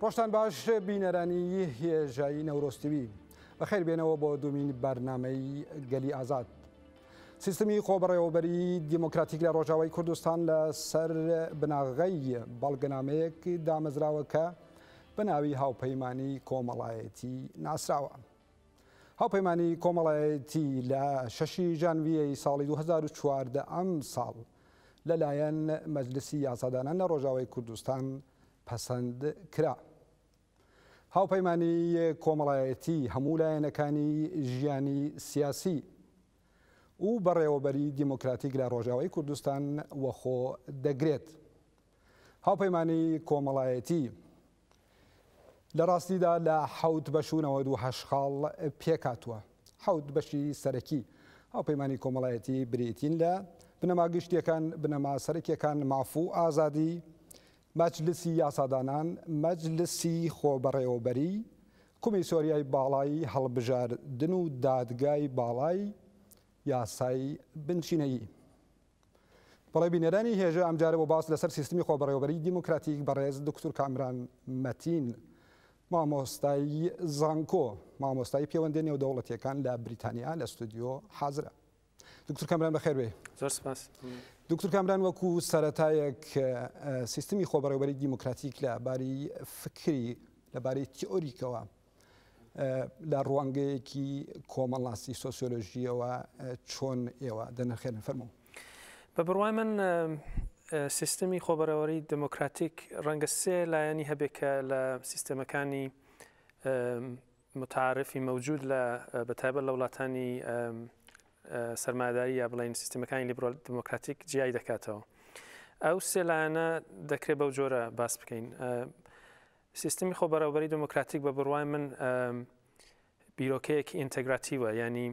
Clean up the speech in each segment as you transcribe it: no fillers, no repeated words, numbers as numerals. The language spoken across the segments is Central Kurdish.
ڕۆژتان باش بینەرانی هێژایی نەورۆز تیوی، بەخێر بێنەوە بۆ دومین بەرنامەی گەلی ئازاد. سیستمی خۆبەڕێوەبەری دیموکراتیک لە ڕۆژاوای کوردستان لە سەر بناغەی بەڵگەنامەیەک دامەزراوە کە بە ناوی هاوپەیمانی کۆمەڵایەتی ناسراوە. هاوپەیمانی کۆمەڵایەتی لە شەشی ژانویەی ساڵی 2014 ئەم ساڵ لەلایەن مەجلسی یاسادانان لە ڕۆژاوای کوردستان پەسەند کرا. هاوپەیمانی کۆمەڵایەتی هەموو لایەنەکانی ژیانی سیاسی و بەڕێوەبەری دیموکراتیک لە ڕۆژاوای کوردستان وەخۆ دەگرێت. هاوپەیمانی کۆمەڵایەتی لە ڕاستیدا لە حەوت بەش و 98 خاڵ پێکهاتووە. حەوت بەشی سەرەکی هاوپەیمانی کۆمەڵایەتی بریتین لە بنەما گشتیەکان، بنەما سەرەکیەکان، ماف و ئازادی، مەجلسی یاسادانان، مەجلسی خۆبەڕێوەبەری، کۆمیسۆریای باڵای هەڵبژاردن و دادگای باڵای یاسای بنچینەیی. بەڵێ بینەرانی هێژا ئەمجارە بۆ باس لەسەر سیستمی خۆبەڕێوەبەری دیموکراتیک بەڕێز دکتور کامران مەتین مامۆستای زانکۆ مامۆستای پەیوەندیە نێودەوڵەتیەکان لە بریتانیا لە ستودیۆ حازرە. دکتور کامران بەخێر بێ. زۆر سپاس. دکتور کامران وەکو سەرەتایەک سیستمی خۆبەڕێوەبەری دیموکراتیک لە باری فکری لە باری تیۆریکەوە لە ڕوانگەیەکی کۆمەڵناسی سۆسیۆلۆژیەوە چۆن ئێوە دەنرخێنن فەرموو. بە بڕوای من سیستمی خۆبەڕێوەری دموکراتیک ڕەنگە سێ لایەنی هەبێت کە لە سیستەمەکانی متعارفی مەوجود لە بە تایبەت لە وڵاتانی سەرمایەداری یا بڵێین سیستمەکانی لیبرال دموکراتیک جیای دەکاتەوە. ئەو سێ لایەنە دەکرێت بەو جۆرە باس بکەین. سیستمی خۆبەڕێوەبەری دموکراتیک بە بڕوای من بیرۆکەیەکی ئینتەگراتیوە ینی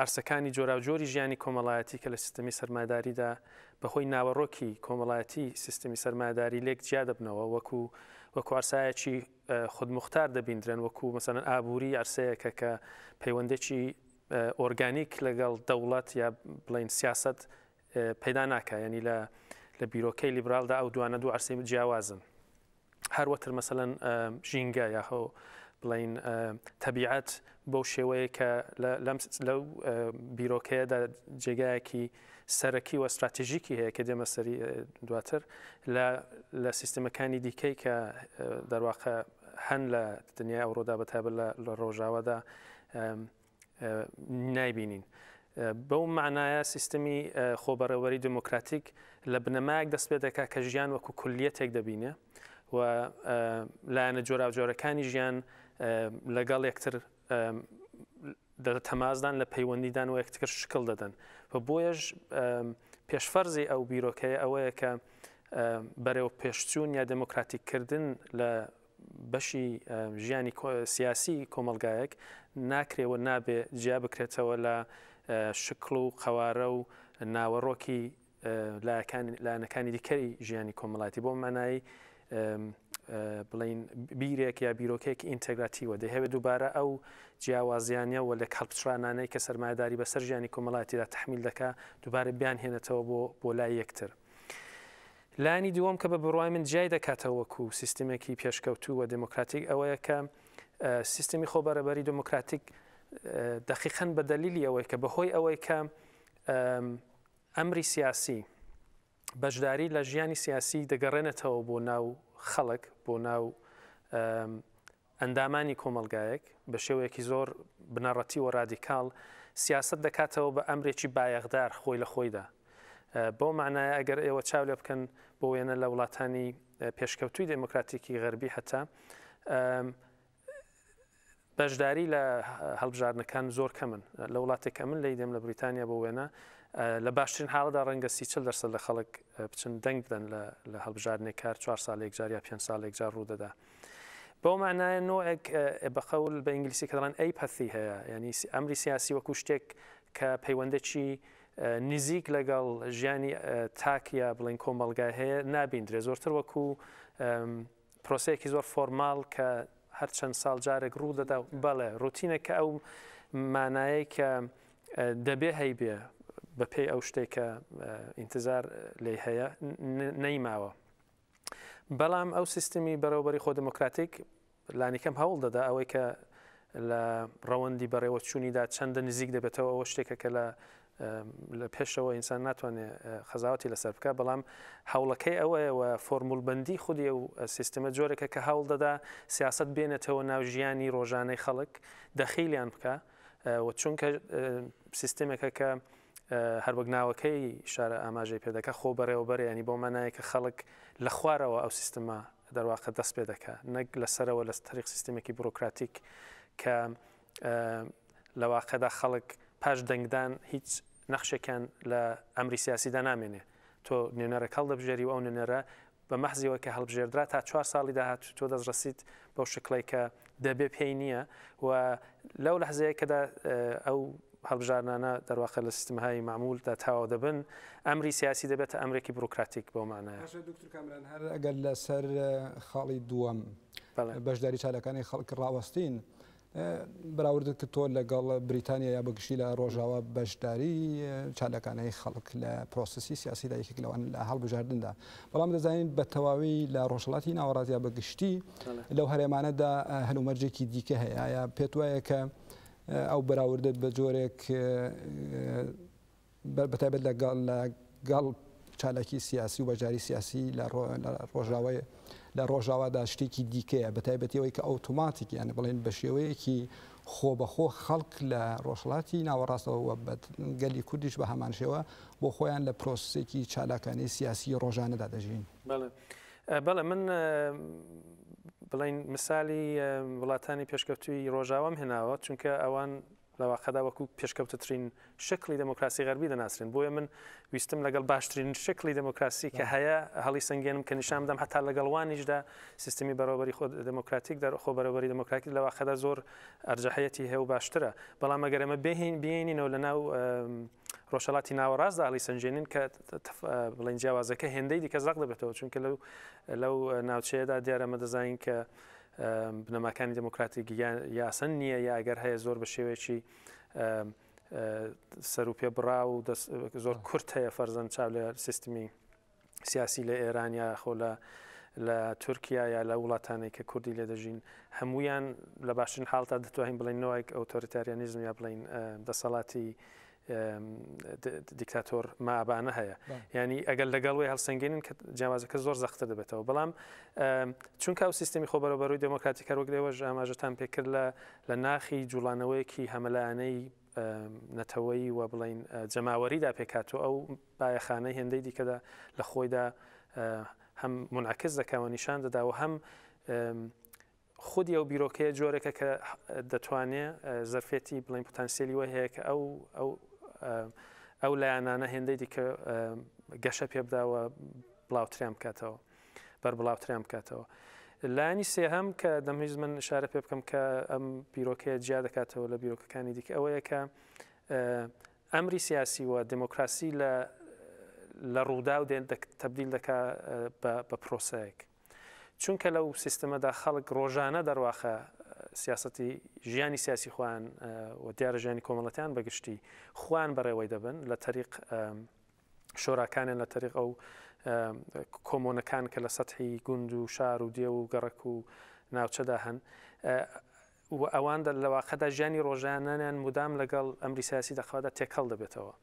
عەرسەکانی جۆراوجۆری ژیانی کۆمەڵایەتی کە لە سیستەمی سەرمایەداریدا بەهۆی ناوەڕۆکی کۆمەڵایەتی سیستمی سەرمایەداری لێک جیا دەبنەوە وەکو وەکو عەرسایەکی خودموختار دەبیندرێن وەکو مەسەلەن ئابووری عەرسەیەکە کە پەیوەندێکی ئۆرگانیک لەگەڵ دەوڵەت یا بڵین سیاست پەیدا ناکە ینی لە لە بیرۆکەی لیبرالدا ئەو دوانە دوو عەرسەی جیاوازن. هەروەتر مەسەلەن ژینگە یاخۆ بڵین تەبیعەت بەو شێوەیە کە لەو بیرۆکەیەدا جێگایەکی سەرەکی و استراتژیکی هەیە کە دێمە سەری دواتر لە سیستمەکانی دیکەی کە دەرواقە هەن لە دنیای ئەوڕۆدا بە تایبەت لە ڕۆژاوادا نایبینین. بەو مەعنایە سیستمی خۆبەڕێوەبەری دێمۆکراتیک لە بنەمایەک دەست پێ دەکا کە ژیان وەکوو کولییەتێک دەبینێ و لایەنە جۆراوجۆرەکانی ژیان لەگەڵ یەکتر لە تەماسدان لە پەیوەندیدان و یەکتر شکڵ دەدەن و بۆیەش پێشفەرزی ئەو بیرۆکەیە ئەوەیە کە بەرەو پێشچوون یا دێمۆکراتیککردن لە بەشی ژیانی سیاسی کۆمەڵگایەک ناکرێ و نابێ جیا بکرێتەوە لە شکڵ و قەوارە و ناوەڕۆکی لایەنەکانی دیکەی ژیانی کۆمەڵایەتی بۆ مانای بڵین بیرێک یا بیرۆکێکی ئینتەگراتیوە دەیهەوێت دووبارە ئەو جیاوازیانە و لێک هەڵپچڕانانەی کە سەرمایەداری بەسەر ژیانی کۆمەڵایەتیدا تحمیل دەکا دووبارە بیانهێنێتەوە بۆ بۆ لای یەکتر. لایەنی دووەم کە بە بڕوای من جیای دەکاتەوە وەکو سیستمێکی پێشکەوتوو و دێمۆکراتیک ئەوەیە کە سیستمی خۆبەڕێبەری دێمۆکراتیک دەقیقەن بە دەلیلی ئەوەی کە بەهۆی ئەوەی کە ئەمری سیاسی بەشداری لە ژیانی سیاسی دەگەڕێنێتەوە بۆ ناو خەڵک بۆ ناو ئەندامانی کۆمەڵگایەک بە شێوەیەکی زۆر بنەڕەتی و ڕادیکاڵ سیاسەت دەکاتەوە بە ئەمرێکی بایەخدار خۆی لە خۆیدا. بەو مانایە ئەگەر ئێوە چاو لێ بکەن بۆ وێنە لە وڵاتانی پێشکەوتووی دێمۆکراتیکی غەربی حەتا بەشداری لە هەڵبژاردنەکان زۆر کەمن. لە وڵاتێک کە من لێی دێم لە بریتانیا بۆ وێنە لە باشترین حاڵەتدا ڕەنگە سی چل دەرسەد لە خەڵک بچن دەنگ بدەن لە هەڵبژاردنێک کار چوار ساڵ یەکجار یا پێنج ساڵ یەکجار ڕوو دەدا. بەو مانایە نوعێک بە قەول بە ئینگلیسی کە دەڵێن apathy هەیە یعنی ئەمری سیاسی وەکو شتێک کە پەیوەندێکی نزیک لەگەڵ ژیانی تاک یا بڵین کۆمەڵگای هەیە نابیندرێ زۆرتر وەکو پرۆسەیەکی زۆر formal کە هەر چەند ساڵ جارێک ڕوو دەدا بەڵێ ڕوتینە کە ئەو مانایەی کە دەبێ هەیبێ بەپێی ئەو شتێک کە ئینتزار لی هەیە نەیماوە. بەڵام ئەو سیستمی بەڕێوەبەری خۆ دموکراتیک لانیکەم هەوڵ دەدا ئەوەی کە لە ڕەوەندی بەڕێوەچوونیدا چەندە نزیک دەبێتەوە ئەوە شتێکە کە لە لە پێشەوە ئینسان ناتوانێت قەزاوەتی لەسەر بکە بەڵام هەوڵەکەی ئەوەیە و فۆرمولبندی خودی ئەو سیستمە جۆرێکە کە هەوڵ دەدا سیاست بێنێتەوە ناو ژیانی ڕۆژانەی خەڵک دەخیلیان بکە و چونکە سیستمێکە کە هەر وەک ناوەکەی شارە ئاماژەی پێ دەکات خۆ بەڕێوەبەر ینی بۆ مانایە کە خەڵک لە خوارەوە ئەو سیستمە دەرواقە دەست پێ دەکات نەک لەسەرەوە لە تەریق سیستمێکی بروکراتیک کە لە واقعدا خەڵک پاش دەنگدان هیچ نەخشێکیان لە ئەمری سیاسیدا نامێنێ تۆ نوێنەرێک هەڵدەبژێری و ئەو نوێنەرە بە مەحزی ئەوەی کە هەڵبژێردرا تا چوار ساڵی داهاتوو تۆ دەستڕەسیت بەو شکڵەی کە دەبێ پێی نییە و لەو لەحزەیە کەدا ئەو هەڵبژاردنانە دەرواقع لە سیستمهای مەعمولدا تەواو دەبن ئەمری سیاسی دەبێتە ئەمرێکی بروکراتیک بەو مانایە. باشە دکتور کامران هەر ئەگەر لەسەر خاڵی دووەم بەشداری چالاکانی خەڵک ڕاوەستین بەراوردت کرد تۆ لەگەڵ بریتانیا یا بەگشتی لە ڕۆژاوا بەشداری چالاکانەی خەڵک لە پرۆسسی سیاسیدا یەکێک لەوان لە هەڵبژاردندا بەڵام دەزانین بە تەواوی لە ڕۆژهەڵاتی ناوەڕاست یا بەگشتی لەو هەرێمانەدا هەلومەرجێکی دیکە هەیە ئایا پێت وایە کە ئەو بەراوردت بە جۆرێک بەتایبەت لەگەڵ لەگەڵ چالاکی سیاسی و بەشداری سیاسی لە ڕۆژاوای لە ڕۆژاوادا شتێکی دیکەیە بە تایبەتی ئەوەی کە ئۆتۆماتیک یانە بڵێن بە شێوەیەکی خۆبەخۆ خەڵک لە ڕۆژهەڵاتی ناوەڕاستەوە بە گەلی کوردیش بە هەمان شێوە بۆ خۆیان لە پرۆسسێکی چالاکانەی سیاسی ڕۆژانەدا دەژین. بەڵێ بەڵێ من بڵین مثالی وڵاتانی پێشکەوتوی ڕۆژاوام هێناوە چونکە ئەوان لە واقعدا وەکو پێشکەوتەترین شکڵی دێمۆکراسی غەربی دەناسرێن، بۆیە من ویستم لەگەڵ باشترین شکڵی دێمۆکراسی کە هەیە هەڵیسەنگێنم کە نیشان بدەم هەتا لەگەڵ وانیشدا سیستمی بەڕێوەبەری خۆ دێمۆکراتیک دەر خۆ بەرەوبەری دێمۆکراتیک لە واقعدا زۆر ئەرجەحیەتی هەیە و باشترە، بەڵام ئەگەر ئێمە بێهین بێینینەوە لە ناو ڕۆژهەڵاتی ناوەڕاستدا هەڵیسەنگێنین کە بڵێن جیاوازەکە هێندەی دیکە زەق دەبێتەوە چونکە لەو لەو ناوچەیەدا دیارە ئەمە دەزانین کە بنەماکانی دێموکراتیک یاسن نییە یا ئەگەر هەیە زۆر بە شێوەیەکی سەر و پێ بڕا و زۆر کورت هەیە فەرزەن چاو لە سیستمی سیاسی لە ئێران یا خۆ لە لە تورکیا یا لە وڵاتانێک کە کوردی لێ دەژین هەمویان لە باشترین حاڵتا دەتوانین بڵێن نەوەک ئۆتۆریتاریانیزم یا بڵین دەسەڵاتی دیکتاتۆر مابانە هەیە ینی ئەگەر لەگەڵ وی هەڵسەنگێنین کە جیاوازەکە زۆر زەختتر دەبێتەوە بەڵام چونکە ئەو سیستمی خۆ بەرەبەروی دموکراتی کەروەک لێوەش ئاماژەتان پێکرد لە لە ناخی جوڵانەوەیەکی هەمەلایەنەی نەتەوەیی و بڵین جەماوەریدا پێکاتۆ ئەو بایەخانەی هێندەی دیکەدا لە خۆیدا هەم منعکس دەکەوە نیشان دەدا و هەم خودی ئەو بیرۆکەیە جۆرێکە کە دەتوانێ زەرفێتی بڵێین پتانسیلی وای هەیە کە ئەو ئەو ئەو لایەنانە هێندەی دیکە گەشە پێ بدا و بڵاوتریان بکاتەوە بەربڵاوتریان بکاتەوە. لایەنی سێهەم کە دەمهیز من ئشارە پێ بکەم کە ئەم بیرۆکەیە جیا دەکاتەوە لە بیرۆکەکانی دیکە ئەوەیە کە ئەمری سیاسی و دموکراسی لە لە ڕووداو دێن تەبدیل دەکا بە پرۆسەیەک. چونکە لەو سیستمەدا خەڵک ڕۆژانە دەرواخە سیاسەتی ژیانی سیاسی خۆیان و دیارە ژیانی کۆمەڵەتیان بەگشتی خۆیان بەڕێوەی دەبن لە تەریق شۆراکانیان لە تەریق ئەو کۆمۆنەکان کە لە سەتحی گوند و شار و دێ و گەڕەک و ناوچەدا هەن و ئەوان لە واقعدا ژیانی ڕۆژانەیان مدام لەگەڵ ئەمری سیاسی دەخوادا تێکەڵ دەبێتەوە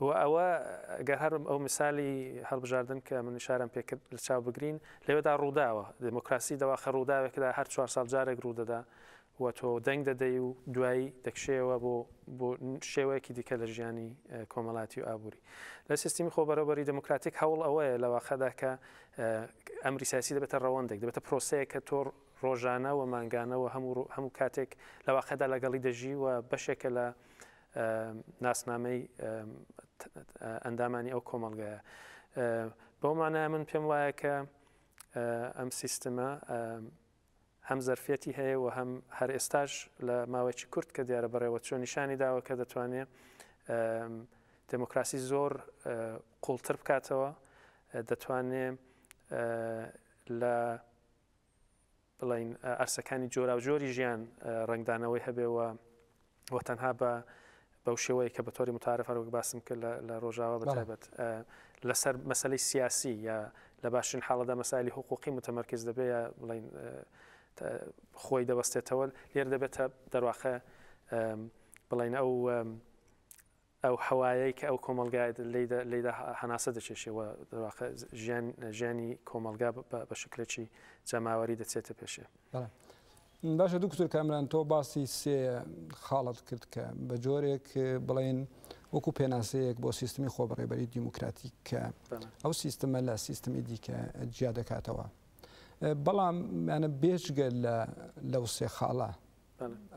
و ئەوە گەر هەر ئەو مثالی هەڵبژاردن کە من ئشارەم پێکرد لە چاو بگرین لەوێدا ڕووداوە دموکراسی دەواخە ڕووداوێکدا هەر چوار ساڵ جارێک ڕوودەدا و تۆ دەنگ دەدەی و دوایی دەکشێەوە بۆ بۆ شێوەیەکی دیکە لە ژیانی کۆمەڵاتی و ئابووری لە سیستمی خۆبەرەبەری دموکراتیک هەوڵ ئەوەیە لە واقعدا کە ئەمری سیاسی دەبێتە ڕەوەندێک دەبێتە پرۆسەیە کە تۆ ڕۆژانە و مانگانە و هەموو هەموو کاتێک لە واقعدا لەگەڵی دەژی و بەشێکە لە ناسنامەی ئەندامانی ئەو کۆمەڵگایە. بەو مانایە من پێم وایە کە ئەم سیستمە هەم زەرفیەتی هەیە و هەم هەر ئێستاش لە ماوەیەکی کورت کە دیارە بەڕێوە چۆن نیشانی داوە کە دەتوانێت دموکراسی زۆر قوڵتر بکاتەوە دەتوانێت لە بڵێین ئەرسەکانی جۆراوجۆری ژیان ڕەنگدانەوەی هەبێ و و تەنها بە بەو شێوەیە کە بە تۆری متعارف هەروەک باسم کرد لە ڕۆژاوا بە تایبەت لەسەر مەسەلەی سیاسی یا لە باشترین حاڵەتدا مەسایلی حقوقی متەمەرکز دەبێ یا بڵین خۆی دەبەستێتەوە لێر دەبێتە دەرواقع بڵین ئەو ئەو هەوایەی کە ئەو کۆمەڵگایە لێیدا هەناسە دەکێشێ و دەرواقع ژیان ژیانی کۆمەڵگا بە شکلێکی جەماوەری دەچێتە پێشێ. باشە دکتۆر کامران تۆ باسی سێ خاڵت کرد کە بە جۆرێک بڵێن وەکو پێناسەیەک بۆ سیستمی خۆبەڕێبەری دیموکراتیک کە ئەو سیستمە لە سیستمی دیکە جیا دەکاتەوە بەڵام یانە بێجگە لە لەو سێ خاڵە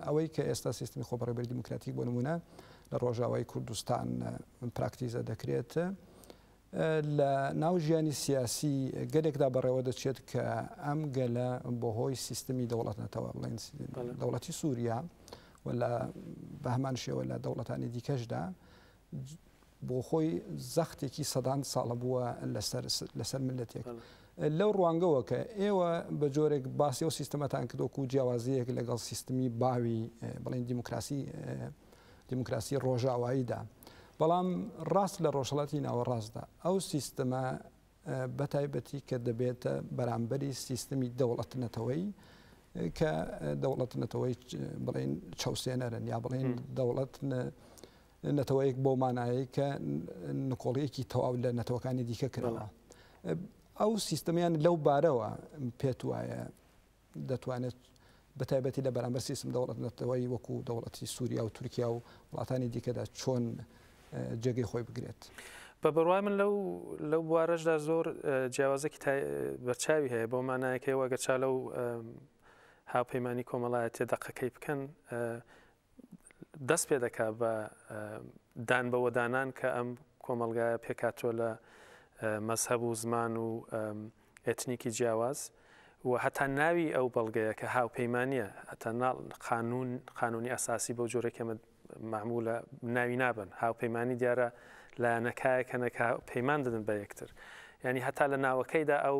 ئەوەی کە ئێستا سیستمی خۆبەڕێوەبەری دیموکراتیک بۆ نمونە لە ڕۆژاوای کوردستان پراکتیزە دەکرێت لە ناو ژیانی سیاسی گەلێکدا بەڕێوە دەچێت کە ئەم گەلە بەهۆی سیستمی دەوڵەت نەتەوە بڵێن دەوڵەتی سووریا و لە بەهمان شێوە لە دەوڵەتانی دیکەشدا بۆ خۆی زەختێکی سەدان ساڵە بووە لەسەر ملەتێک. لەو ڕوانگەوە کە ئێوە بە جۆرێک باسی ئەو سیستەمەتان کرد وەکو جیاوازیەک لەگەڵ سیستمی باوی بڵێن دیموکراسی دیموکراسی ڕۆژاواییدا بەڵام ڕاست لە ڕۆژهەڵاتی ناوەڕاستدا ئەو سیستەمە بە تایبەتی کە دەبێتە بەرامبەری سیستمی دەوڵەت نەتەوەی کە دەوڵەت نەتەوەی بڵێن چەوسێنەرن یا بڵێن دەوڵەت نەتەوەیەک بەو مانایەی کە نکۆڵیەکی تەواو لە نەتەوەکانی دیکە کراوە. ئەو سیستەمیان لەو بارەوە پێت وایە دەتوانێت بە تایبەتی لە بەرامبەر سیستم دەوڵەت نەتەوەی وەکو دەوڵەتی سووریا و تورکیا و وڵاتانی دیکەدا چۆن جێگەی خۆی بگرێت؟ بە بڕوای من لەو لەو بوارەشدا زۆر جیاوازێکی بەرچاوی هەیە بۆ مانایەکەی وەگە چا لەو هاوپەیمانی کۆمەڵایەتیە دەقەکەی بکەن دەست پێ دەکا بە دان بەوەدانان کە ئەم کۆمەڵگایە پێکهاتووە لە مەزهەب و زمان و ئێتنیکی جیاواز و هەتا ناوی ئەو بەڵگەیە کە هاوپەیمانییە هەتا قانون قانونی ئەساسی بەو جۆرەی کە مەعمولە ناوی نابەن هاوپەیمانی دیارە لایەنەکایەک هەنە کە پەیمان دەدەن بە یەکتر یعنی هەتا لە ناوەکەیدا ئەو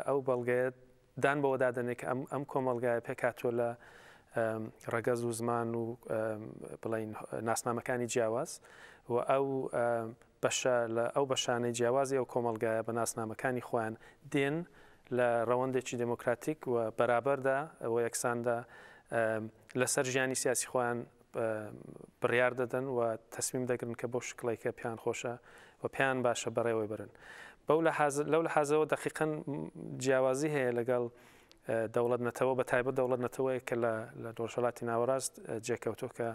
ئەو بەڵگەیە دان بەوەدا دەنێت کە ئەم کۆمەڵگایە پێکهاتووە لە ڕەگەز و زمان و بڵین ناسنامەکانی جیاواز و ئەو بەشە لە ئەو بەشانەی جیاوازی ئەو کۆمەڵگایە بە ناسنامەکانی خۆیان دێن لە ڕەوەندێکی دێمۆکراتیک و بەرابەردا و یەکساندا لەسەر ژیانی سیاسی خۆیان بڕیار دەدەن و تەسمیم دەگرن کە بەو شکڵەی کە پێیان خۆشە و پێیان باشە بەڕێوەی بەرن. بەو لەحاز لەو لەحازەوە دەقیقەن جیاوازی هەیە لەگەڵ دەوڵەت نەتەوە بە تایبەت دەوڵەت نەتەوەیەک کە لە لە ڕۆژهەڵاتی ناوەڕاست جێکەوتووە کە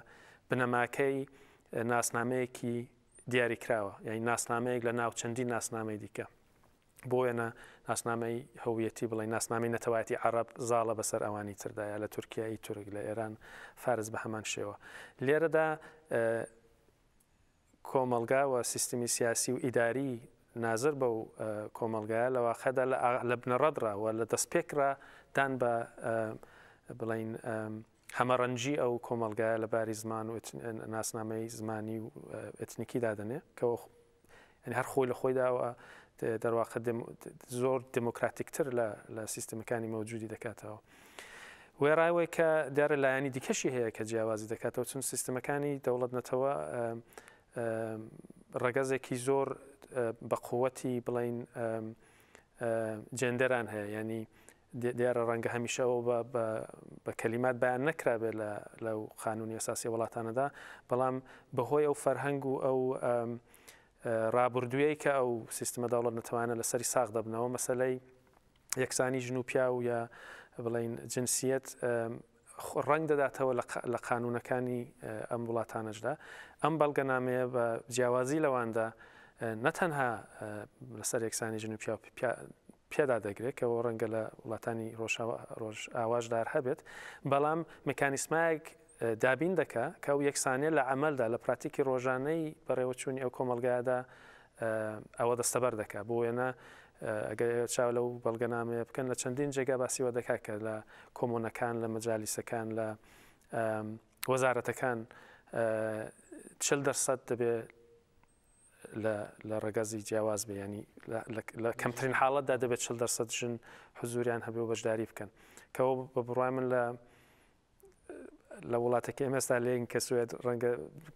بنەماکەی ناسنامەیەکی دیاریکراوە یانی ناسنامەیەک لە ناو چەندین ناسنامەی دیکە. بۆ وێنە ناسنامەی هەویەتی بڵێین ناسنامەی نەتەوایەتی عەڕەب زاڵە بەسەر ئەوانی تردا یا لە تورکیا ئی تورک لە ئێران فارس بە هەمان شێوە. لێرەدا کۆمەڵگا و سیستمی سیاسی و ئیداری نازر بەو کۆمەڵگایە لە واقعدا لە بنەڕەتڕا و لە دەستپێکڕا دان بە بڵێین هەمەڕەنگی ئەو کۆمەڵگایە لە باری زمان و ناسنامەی زمانی و ئێتنیکی دادەنێ کە یعنی هەر خۆی لە خۆیدا و دەرواقع زۆر دموکراتیکتر لە لە سیستمەکانی مەوجودی دەکاتەوە. وێڕای وەی کە دیارە لایەنی دیکەشی هەیە کە جیاوازی دەکاتەوە چون سیستمەکانی دەوڵەت نەتەوە ڕەگەزێکی زۆر بە قووەتی بڵین جێندەران هەیە ینی دیارە ڕەنگە هەمیشە ئەوە بە بە بە کەلیمات بەیان نەکرابێت لە لەو قانونی ئەساسی وڵاتانەدا بەڵام بەهۆی ئەو فەرهەنگ و ئەو ڕابردوویەی کە ئەو سیستمە دەوڵەت نەتەوانە لەسەری ساغ دەبنەوە مەسەلەی یەکسانی ژن و پیاو یا بڵین جنسیەت ڕەنگ دەداتەوە لە قانوونەکانی ئەم وڵاتانەشدا. ئەم بەڵگەنامەیە بە جیاوازی لەواندا نەتەنها لەسەر یەکسانی ژن و پیاو پێدا دەگرێت کە ڕەنگە لە وڵاتانی ڕۆژئاواشدا هەبێت، بەڵام مکانیسمایەک دابین دەکا کە ئەو یەکسانیە لە عەمەلدا لە پراتیکی ڕۆژانەی بەڕێوەچوونی ئەو کۆمەڵگایەدا ئەوە دەستەبەر دەکا. بۆ وێنە ئەگەر ئێوە چاو لەو بەڵگەنامەیە بکەن لە چەندین جێگا باسی وە دەکا کە لە کۆمۆنەکان، لە مەجالیسەکان، لە وەزارەتەکان 40% دەبێ لە لە ڕەگەزی جیاواز بێ ینی لە کەمترین حاڵەتدا دەبێت 40% ژن حزوریان هەبێ و بەشداری بکەن کەەوە بە بڕای من لە لە وڵاتێکی ئێمەستا لێن کە سوێد ڕەنگە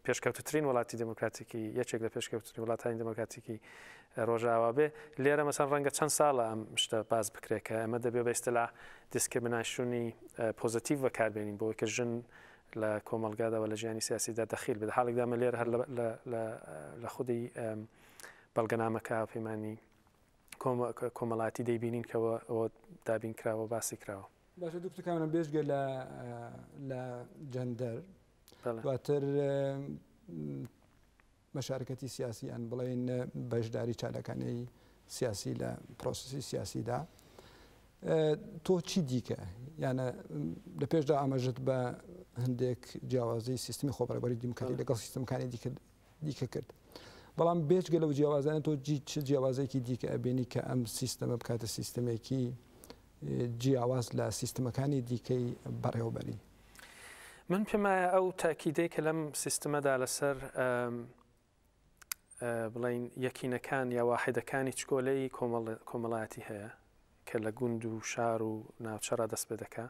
پێشکەوتترین وڵاتی دموکراتیکی یەکێک لە پێشکەوتترین وڵاتانی دموکراتیکی ڕۆژاوا بێ لێرە مەسەن ڕەنگە چەند ساڵە ئەم شتە باس بکرێت کە ئەمە دەبێ بە ئیستلا discrimination ی positive بەکاربێنین بۆی کە ژن لە کۆمەڵگادا و لە ژیانی سیاسیدا دەخیل بێت حاڵێکدا ئەمە لێرە هەر لە خودی بەڵگەنامەکە هاوپەیمانی کۆمەڵاتی دەیبینین کەەوە ئەوە دابین کراوە باسی کراوە. باشە دکتۆر کامران بێژگە لە لە جەندەر دواتر مەشارکەتی سیاسی یان بڵێین بەشداری چالاکانەی سیاسی لە پرۆسسی سیاسیدا تۆ چی دیکە یانە لە پێشدا ئاماژت بە هەندێک جیاوازی سیستمی خۆبەڕێوەبەری دیموکراتی لەگەڵ سیستمەکانی دیکە دیکە کرد بەڵام بێجگە لەو جیاوازانە تۆ چ جیاوازێکی دیکە ئەبینی کە ئەم سیستەمە بکاتە سیستمێکی جیاواز لە سیستمەکانی دیکەی بەڕێوەبەری؟ من پێم وایە ئەو تاکیدەی کە لەم سیستمەدا لەسەر بڵین یەکینەکان یا واحدەکانی چکۆلەی کۆمەڵایەتی هەیە کە لە گوند و شار و ناوچەڕا دەست پێ دەکا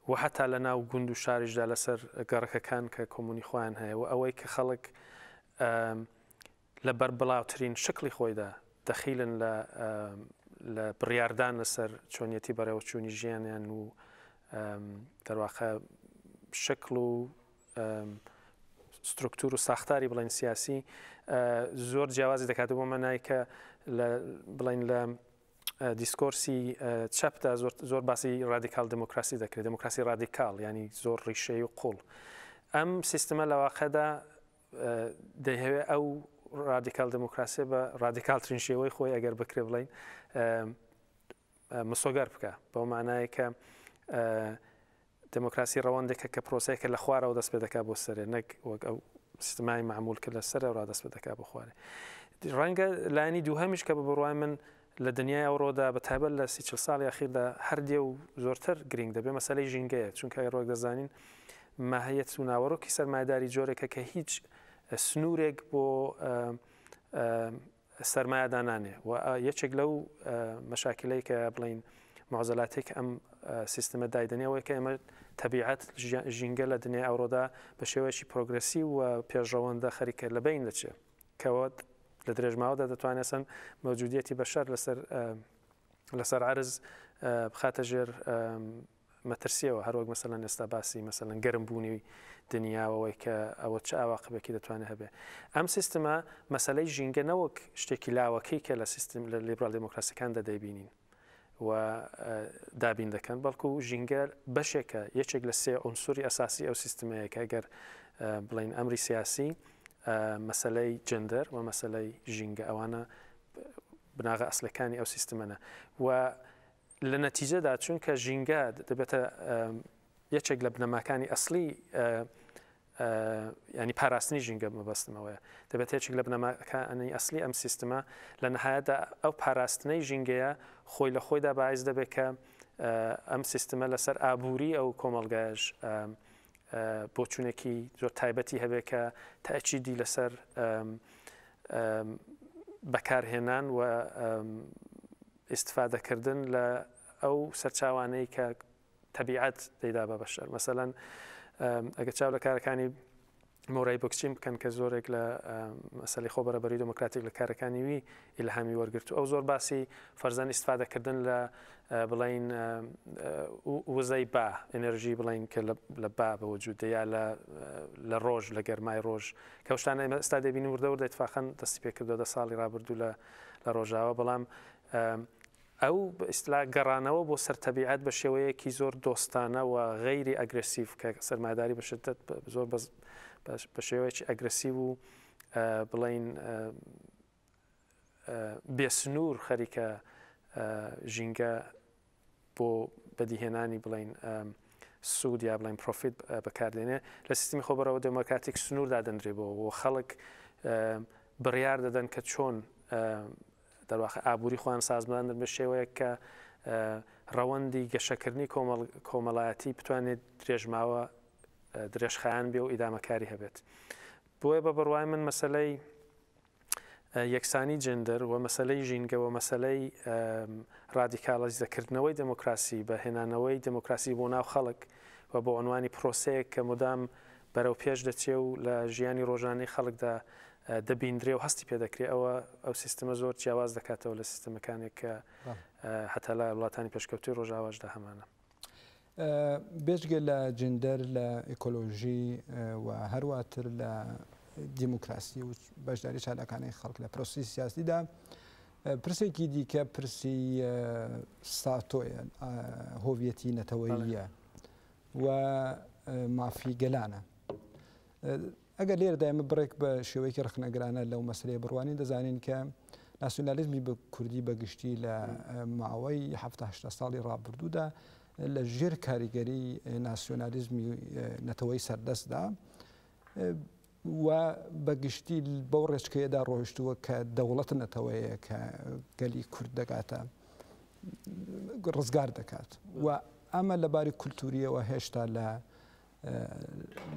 و هەتا لە ناو گوند و شاریشدا لەسەر گەڕەکەکان کە کۆمونی خۆیان هەیە و ئەوەی کە خەڵک لە بەربڵاوترین شکڵی خۆیدا دەخیلن لە لە بڕیاردان لەسەر چۆنیەتی بەڕێوەچوونی ژیانیان و دەرواقع شکڵ و سترکتور و ساختاری بڵێن سیاسی زۆر جیاوازی دەکات بۆ مەنای کە لە بڵێن لە discourse ی چەپدا زۆر زۆر باسی ڕادیکال دموکراسی دەکرێت دموکراسی ڕادیکال ینی زۆر ڕیشەی و قوڵ ئەم سیستمە لە واقعدا دەیهەوێ ئەو ڕادیکال دموکراسیە بە ڕادیکالترین شێوەی خۆی ئەگەر بکرێ بڵین مسۆگەر بکە بەو مانایە کە دموکراسی ڕەوەندێکە کە پرۆسەیەکە لە خوارەوە دەست پێ دەکات بۆ سەرێ نەک وەک ئەو سیستمای معمول کە لە سەرەوە دەست پێ دەکات بۆ خوارێ ڕەنگە لایەنی دووهەمیش کە بە بڕوای من لە دنیای ئەوڕۆدا بە تایبەت لە سی چل ساڵی ئەخیردا هەر دێ و زۆرتر گرینگ دەبێ مەسەلەی ژینگەیە چونکە ئەگەر وەک دەزانین ماهیەت و ناوەڕۆکی سەرمایەداری جۆرێکە کە هیچ سنوورێک بۆ سەرمایە دانانێ و یەکێک لەو مەشاکلەی کە بڵین معزەلاتێک ئەم سیستمە دایدەنێ ئەوەی کە ئێمە تەبیعەت ژینگە لە دنیای ئەوڕۆدا بە شێوەیەکی پرۆگرسی و پێشڕەوەندە خەریکە لە بین دەچێت کەوە لە درێژماوەدا دەتوانێت سەن مەوجودیەتی بەشەر لەسەر لەسەر عەرز بخاتە ژێر مەترسیەوە هەروەک مەسەلەن ئێستا باسی مەسەلەن گەرم بوونی دنیاوەوەی کە ئەوە چ ئاواقبێکی دەتوانێت هەبێ ئەم سیستمە مەسلەی ژینگە نەوەک شتێکی لاوەکەی کە لە سیستم لە لیبرال دموکراسیەکاندا دەیبینین و دابین دەکەن بەڵکو ژینگە بەشێکە یەکێک لە سێ ئونسوری ئەساسی ئەو سیستمەیە کە گەر بڵین ئەمری سیاسی مەسلەی جندەر و مەسلەی ژینگە ئەوانە بناغە ئەسلەکانی ئەو سیستمەنە و لە نەتیجەدا چونکە ژینگە دەبێتە یەکێک لە بنەماکانی ئەسلی ینی پاراستنی ژینگە مەبەستمەوەیە دەبێت یەکێک لە بنەماکانی ئەسلی ئەم سیستمە لە نەهایەتدا ئەو پاراستنەی ژینگەیە خۆی لە خۆیدا باعث دەبێت کە ئەم سیستمە لەسەر ئابووری ئەو کۆمەڵگایش بۆچوونێکی زۆر تایبەتی هەبێت کە تاچیدی لەسەر بەکارهێنان و ئیسفادەکردن لە ئەو سەرچاوانەی کە تەبیعەت دەیدا بە بەشەر مەسەلەن ئەگەر چاو لە کارەکانی مۆرای بۆکچین بکەن کە زۆرێک لە مەسەلی خۆ بەرەبەری دموکراتیک لە کارەکانی وی ئیلهامی وەرگرت و ئەو زۆر باسی فەرزان ئیسفادەکردن لە بڵین وزەی با ئەنرژی بڵین کە لە با بە وجود یا لە لە ڕۆژ لە گەرمای ڕۆژ کە شتانە ئێمە ئێستا دەبینین وردە وردە اتفاقا دەستی پێکردووە دە ساڵی ڕابردوو لە لە ڕۆژاوە بەڵام ئەو بە ئیستلا گەڕانەوە بۆ سەر تەبیعەت بە شێوەیەکی زۆر دۆستانە و غەیری ئەگرەسیڤ کە سەرمایەداری بە شدەت زۆر بە شێوەیەکی ئەگرەسیڤ و بڵین بێسنوور خەریکە ژینگە بۆ بەدیهێنانی بڵین سوود یا بڵین profit بەکاردێنێ لە سیستمی خۆبەرەوە دێمۆکراتیک سنوور دادەنرێ بۆ و خەڵک بڕیار دەدەن کە چۆن دەرواقع ئابووری خۆیان سازمان بە شێوەیەک کە ڕەوەندی گەشەکردنی کۆمەڵایەتی بتوانێت درێژماوە درێژخایەن بێ و ئیدامەکاری هەبێت. بۆیە بە بڕوای من مەسەلەی یەکسانی جێندەر و مەسەلەی ژینگە و مەسەلەی ڕادیکاڵیزەکردنەوەی دێموکراسی بە هێنانەوەی دێموکراسی بۆ ناو خەڵک و و بە عنوانی پرۆسەیەک کە مدام بەرەو پێش دەچێ و لە ژیانی ڕۆژانەی خەڵکدا دەبیندرێ و هەستی پێ دەکرێ ئەوە ئەو سیستمە زۆر جیاواز دەکاتەوە لە سیستمەکانێک کە هەتا لە وڵاتانی پێشکەوتوی ڕۆژاواشدا هەمانە. بێجگە لە جندەر لە ئیکۆلۆژی و هەرواتر لە دیموکراسی و بەشداری چالاکانەی خەڵک لە پرۆسی سیاسیدا پرسێکی دیکە پرسی ستاتۆیە هۆڤەتی نەتەوەیە و مافی گەلانە. ئەگەر لێرەدا ئێمە بڕێک بە شێوەیەکی ڕەخنەگرانە لەو مەسەلەیە بڕوانین دەزانین کە ناسیۆنالیزمی بە کوردی بە گشتی لە ماوەی هەفتا هەشتا ساڵی ڕابردوودا لە ژێر کاریگەری ناسیۆنالیزمی نەتەوەی سەردەستدا و بە گشتی بەو ڕێچکەیەدا ڕۆیشتووە کە دەوڵەت نەتەوەیە کە گەلی کورد دەگاتە ڕزگار دەکات و ئەمە لەباری کولتوریەوە هێشتا لە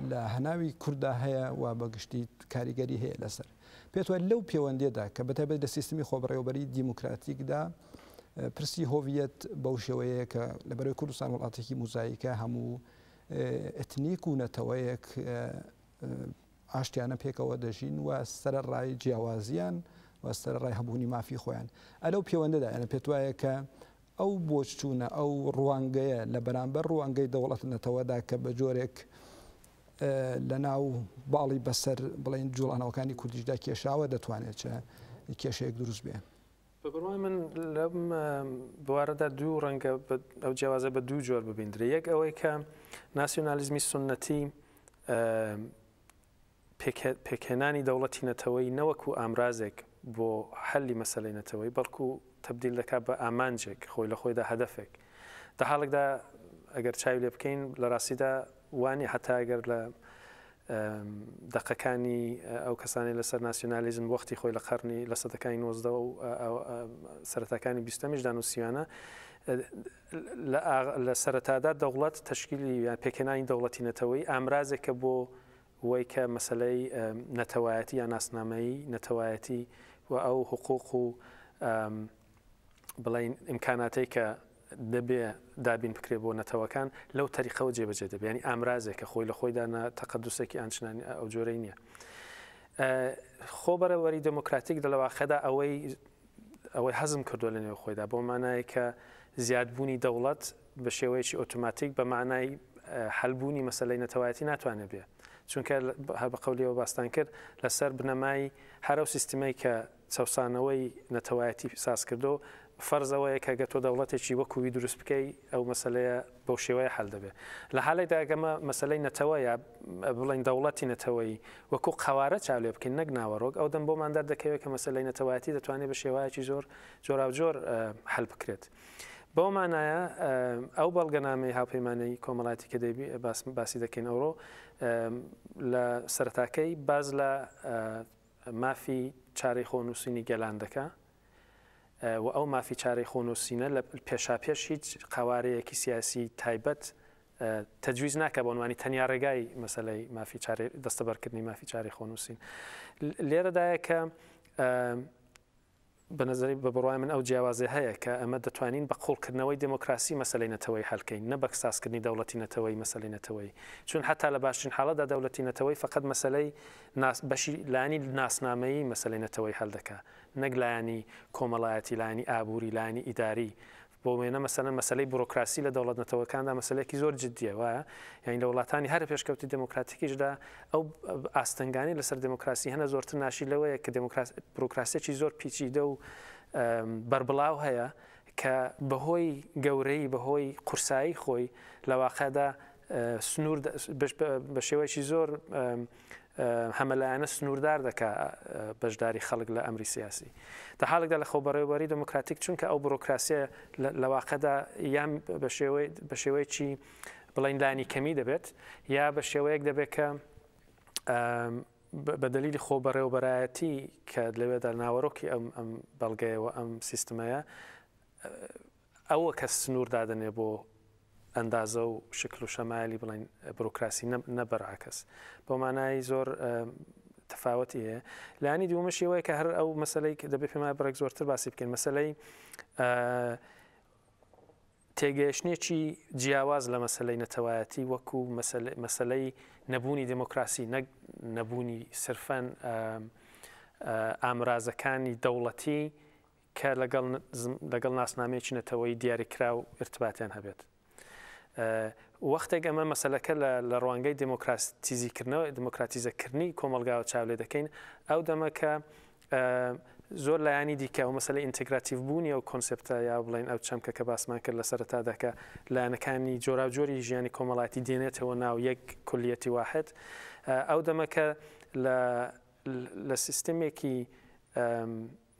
لە هەناوی کورددا هەیە و بە گشتی کاریگەری هەیە لەسەر. پێت وایە لەو پێوەندیەدا کە بەتایبەت لە سیستمی خۆبەڕێوەبەری دیموکراتیکدا پرسی هۆڤیەت بەو شێوەیە کە لە بەرەوەی کوردستان وڵاتێکی موزاییکە هەموو ئەتنیک و نەتەوەیەک ئاشتیانە پێکەوە دەژین و سەرەڕای جیاوازیان و سەرەڕای هەبوونی مافی خۆیان ئەلەو پێوەندەدا یانە پێت وایە کە ئەو بۆچوونە، ئەو ڕوانگەیە لە بەرامبەر ڕوانگەی دەوڵەت نەتەوەدا کە بە جۆرێک لە ناو باڵی بەسەر بڵێن جوڵانەوەکانی کوردیشدا کێشاوە دەتوانێت چ کێشەیەک دروست بێ؟ بە بڕوای من لەم بوارەدا دوو ڕەنگە ئەو جیاوازە بە دوو جۆر ببیندرێ یەک ئەوەی کە ناسیۆنالیزمی سوننەتی پێکهێنانی دەوڵەتی نەتەوەیی نەوەکو ئامرازێک بۆ حەلی مەسەلەی نەتەوەیی، بەڵکو تەبدیل دەکات بە ئامانجێک، خۆی لە خۆیدا هەدەفێک. دە حاڵێکدا ئەگەر چاوی لێ بکەین لە ڕاستیدا وا نییە، حەتا ئەگەر لە دەقەکانی ئەو کەسانەی لەسەر ناسیۆنالیزم وەختی خۆی لە قەرنی لە سەدەکانی 19 و سەرەتاکانی بیستەمیشدا نووسیویانە، لە سەرەتادا دەوڵەت تەشکیلی یان پێکهێنانی دەوڵەتی نەتەوەیی ئامرازێکە بۆ وەی کە مەسەلەی نەتەوایەتی یا ناسنامەیی نەتەوایەتی و ئەو حقوق و بڵێین ئیمکاناتەی کە دەبێ دابین بکرێ بۆ نەتەوەکان لەو تەریقەوە جێبەجێ دەبێ ینی ئامرازێکە خۆی لە خۆیدا نە تەقەدوسێکی ئانچنانی ئەو جۆرەی نییە. خۆ بەرەوەری دموکراتیک دە لە واقعدا ئەوەی ئەوەی هەزم کردووە لە نێو خۆیدا بۆ مانای کە زیادبوونی دەوڵەت بە شێوەیەکی ئۆتۆماتیک بە مانای حەلبوونی مەسەلەی نەتەوایەتی ناتوانێت بێ چونکە هەر بە قەولیەوە باستان کرد لەسەر بنەمای هەر ئەو سیستمەی کە چەوسانەوەی نەتەوایەتی ساز کردو فەرز ئەوەیە کە گەر تۆ دەوڵەتێکی وەکو وی دروست بکەی ئەو مەسەلەیە بەو شێوەیە حەل دەبێت لە حالێکدا گەمە مەسەلەی نەتەوە یا بڵێن دەوڵەتی نەتەوەیی وەکو قەوارە چاو لێ بکەین نەک ناوەڕۆک ئەو دەم بۆمان دەردەکەوێت کە مەسەلەی نەتەوایەتی دەتوانێت بە شێوایەکی زۆر جۆراوجۆر حەل بکرێت. بەو مانایە ئەو بەڵگەنامەی هاوپەیمانەی کۆمەڵایەتی کە دەیبی باسی دەکەین ئەوڕۆ لە سەرەتاکەی باز لە مافی چارەی خۆنووسینی گەلان دەکا و ئەو مافی چارەی خۆنووسینە لە پێشاپێش هیچ قوارەیەکی سیاسی تایبەت تەجویز ناکە بۆ عنوانی تەنیا ڕێگای مەسلەی مافی چارەی دەستەبەرکردنی مافی چارەی خۆنووسین لێرەدایە کە بە نەزەری بە بڕوای من ئەو جیاوازیە هەیە کە ئەمە دەتوانین بە قوڵکردنەوەی دێمۆکراسی مەسەلەی نەتەوەیی حەل کەین نە بە سازکردنی دەوڵەتی نەتەوەیی مەسەلەی نەتەوەیی چون حەتا لە باشترین حاڵەتدا دەولەتی نەتەوەیی فەقەت مەسەلەی ناس بەشی لایەنی ناسنامەیی مەسەلەی نەتەوەیی حەل دەکا نەک لایەنی کۆمەڵایەتی لایەنی ئابووری لایەنی ئیداری بۆ وێنە مەسەلەن مەسەلەی بورۆکراسی لە دەوڵەت نەتەوەکاندا مەسەلەیەکی زۆر جدییە وایە؟ یانی لە وڵاتانی هەرە پێشکەوتوی دێمۆکراتیکیشدا ئەو ئاستەنگانەی لەسەر دێمۆکراسی هەنە زۆرتر ناشی لەوەیە کە دێمۆکراس بورۆکراسیەکی زۆر پیچیدە و بەربڵاو هەیە کە بەهۆی گەورەی بەهۆی قورسایی خۆی لە واقعدا سنوور بە شێوەیەکی زۆر هەمەلایەنە سنووردار دەکا بەشداری خەڵک لە ئەمری سیاسی. دە حاڵێکدا لە خۆبەڕێوەبەری دێموکراتیک چونکە ئەو بورۆکراسیە لە واقعدا یان بە شێوەی بە شێوەیەکی بڵێین لانی کەمی دەبێت یا بە شێوەیەک دەبێت کە بە دەلیلی خۆبەڕێوەبەرایەتی کە لەوێدا ناوەرۆکی ئەم ئەم بەڵگەیەوە ئەم سیستمەیە ئەوە کە سنوور دادەنێ بۆ ئەندازە و شکل و شەمایلی بڵێن بروکراسی نە بەرعکس بۆ مانای زۆر تەفاوەتی هەیە لانی دووەمەشی ئەوەیە کە هەر ئەو مەسلەی کە دەبێت پێمان بڕێک زۆرتر باسی بکەین مەسلەی تێگەیشتنێکی جیاواز لە مەسەلەی نەتەوایەتی وەکو مەسەلەی نەبوونی دێمۆکراسی نەک نەبوونی سرفەن ئامرازەکانی دەوڵەتی کە لەگەڵ لەگەڵ ناسنامەیەکی نەتەوەیی دیاریکراو ئیرتباتیان هەبێت. وەختێک ئەمە مەسەلەکە لە ڕوانگەی دێمۆکراتیزیکردنەوە دێمۆکراتیزەکردنی کۆمەڵگاوە چاو لێ دەکەین ئەو دەمە کە زۆر لایەنی دیکە ئەو مەسەلەی ئینتێگراتیڤ بوونی ئەو کۆنسێپتە یا بڵێین ئەو چەمکە کە باسمان کرد لە سەرەتادا کە لایەنەکانی جۆراوجۆری ژیانی کۆمەڵایەتی دێنێتەوە ناو یەک کولیەتی واحد ئەو دەمە کە لە لە سیستمێکی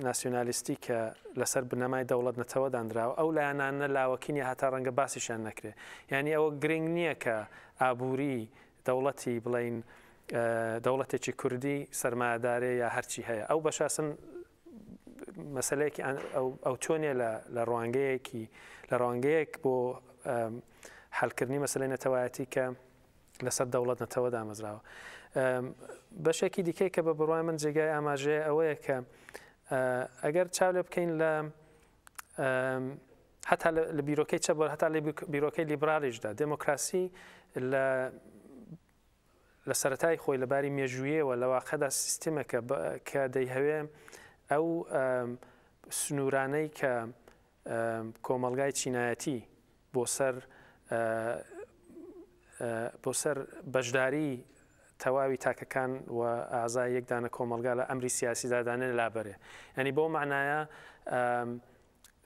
ناسیۆنالیستی کە لەسەر بنەمای دەوڵەت نەتەوە دانراوە ئەو لایەنانە لاوەکین یا هەتا ڕەنگە باسیشیان نەکرێ یعنی ئەوە گرنگ نییە کە ئابووری دەوڵەتی بڵێین دەوڵەتێکی کوردی سەرمایەدارێ یا هەرچی هەیە ئەو بەشاسن مەسلەیەکی ئەو چۆنیە لە ڕوانگەیەکی لە ڕوانگەیەک بۆ حلکردنی مەسلەی نەتەوایەتی کە لەسەر دەوڵەت نەتەوە دامەزراوە بەشێکی دیکەی کە بە بڕای من جێگای ئاماژەیە ئەوەیە کە ئەگەر چاو لێ بکەین لە هەتا لە بیرۆکەی چەپ هەتا لە بیرۆکەی لیبرالیشدا دێمۆکراسی لە لە سەرەتای خۆی لە باری مێژوویەوە لە واقعدا سیستمێکە کە دەیهەوێ ئەو سنوورانەی کە کۆمەڵگای چینایەتی بۆ سەر بۆ سەر بەشداری تەواوی تاکەکان و ئازای یەک دانە کۆمەڵگا لە ئەمری سیاسیدا دانێ لابەرێ ینی بەو معنایە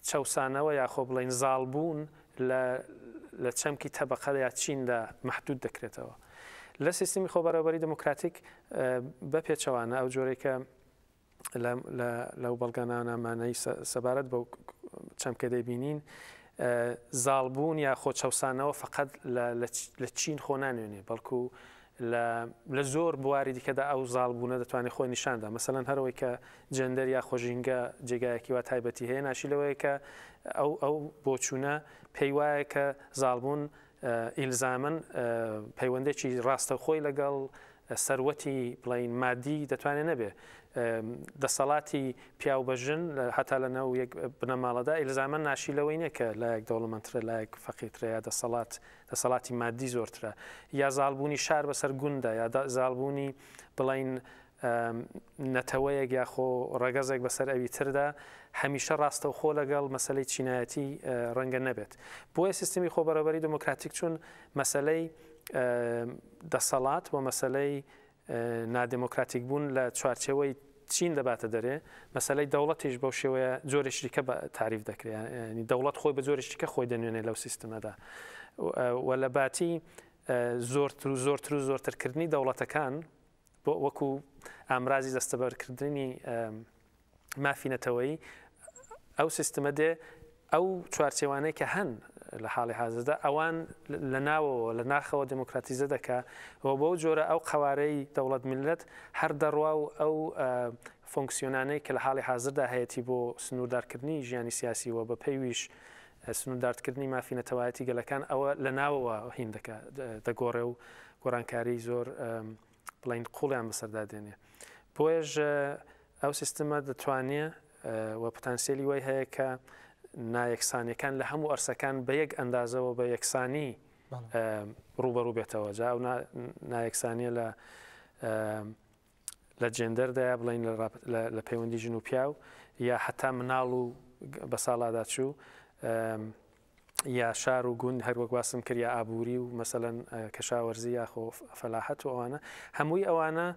چەوسانەوە یاخۆ بڵێین زاڵبوون لە لە چەمکی تەبەقە یا چیندا مەحدود دەکرێتەوە. لە سیستمی خۆبەڕێوەبەری دێموکراتیک بە پێچەوانە ئەو جۆرەی کە لەو بەڵگەنامانەی سەبارەت بەو چەمکە دەیبینین زاڵبوون یا خۆ چەوسانەوە فقط لە چین خۆ نانوێنێ بەڵکو لە زۆر بواری دیکەدا ئەو زاڵبوونە دەتوانێت خۆی نیشاندا مەسەلەن هەرەوەی کە جێندەر یاخۆ ژینگە جێگایەکی وا تایبەتی هەیە ناشی لەوەیە کە ئەو ئەو بۆچوونە پێی وایە کە زاڵبوون ئیلزامەن پەیوەندێکی ڕاستەوخۆی لەگەڵ سەروەتی بڵین مادی دەتوانێت نەبێ دەسەڵاتی پیاو بە ژن هەتا لە ناو یەک بنەماڵەدا ئیلزامەن ناشی لەوەی نییە کە لایەک دەوڵەمەندترە لایەک فەقیرترە یا دەسەڵات دەسەڵاتی مادی زۆرترە یا زاڵبوونی شار بەسەر گوندە یا زاڵبوونی بڵین نەتەوەیەک یاخۆ ڕەگەزێک بەسەر ئەوی تردا هەمیشە ڕاستەوخۆ لەگەڵ مەسلەی چینایەتی ڕەنگە نەبێت بۆیە سیستمی خۆبەڕێوەبەری دموکراتیک چون مەسلەی دەسەڵات و مەسلەی نادێمۆکراتیک بوون لە چوارچێوەی چین دەباتە دەرێ، مەسەلەی دەوڵەتیش بەو شێوەیە جۆرێکی دیکە بە تاریف دەکرێ، یانی دەوڵەت خۆی بە جۆرێکی دیکە خۆی دەنوێنێ لەو سیستمەدا و لە باتی زۆرتر و زۆرتر و زۆرترکردنی دەوڵەتەکان بۆ وەکو ئامرازی دەستەبەرکردنی مافی نەتەوەیی ئەو سیستمە دێ ئەو چوارچێوانەی کە هەن لە حاڵی حازردا ئەوان لە ناوەوە لە ناخەوە دێمۆکراتیزە دەکا و بەو جۆرە ئەو قەوارەی دەوڵەت میللەت هەر دەڕوا و ئەو فۆنکسیۆنانەی کە لە حاڵی حازردا هەیەتی بۆ سنووردارکردنی ژیانی سیاسی و بە پێیویش سنووردارکردنی مافی نەتەوایەتی گەلەکان ئەوە لە ناوەوە هین دەکا دەگۆڕێ و گۆڕانکاری زۆر بڵێین قوڵیان بەسەردا دێنێ بۆیەش ئەو سیستمە دەتوانێ و پتانسیلی وای هەیە کە نایەکسانیەکان لە هەموو ئەرسەکان بە یەک ئەندازەوە بە یەکسانی ڕوبەڕوو بێتەوە جا ئەو نایەکسانیە لە لە جێندەردایە بڵین لە پەیوەندی ژن و پیاو یا حتا مناڵ و بە ساڵادا چوو یا شار و گوند هەر وەک باسم کرد یا ئابووری و مەسەلەن کەشاوەرزی یاخۆ فەلاحەت و ئەوانە هەمووی ئەوانە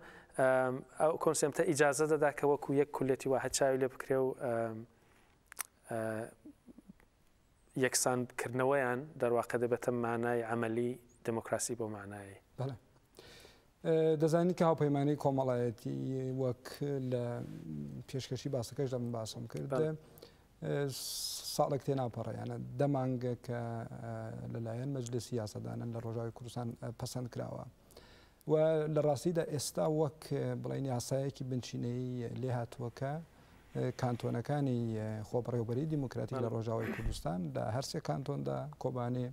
ئەو کۆنسێپتە ئیجازە دەدا کە وەکو یەک کولێتی واحد چاوی لێ بکرێ و یەکسان کردنەوەیان دەرواقع دەبێتە مانای عملی دموکراسی بۆ مانایی. بەڵێ دەزانین کە هاوپەیمانی کۆمەڵایەتی وەک لە پێشکەشی باسەکەشدا من باسم کرد ساڵێک تێناپەڕێ یانە دە مانگە کە لەلایەن مەجلسی یاسادانان لە ڕۆژاوی کوردستان پەسەند کراوە و لە ڕاستیدا ئێستا وەک بڵین یاسایەکی بنچینەیی لێ هاتووە کە کانتۆنەکانی خۆبەڕێوبەری دیموکراتی لە ڕۆژاوای کوردستان لە هەرسێ کانتۆندا کۆبانێ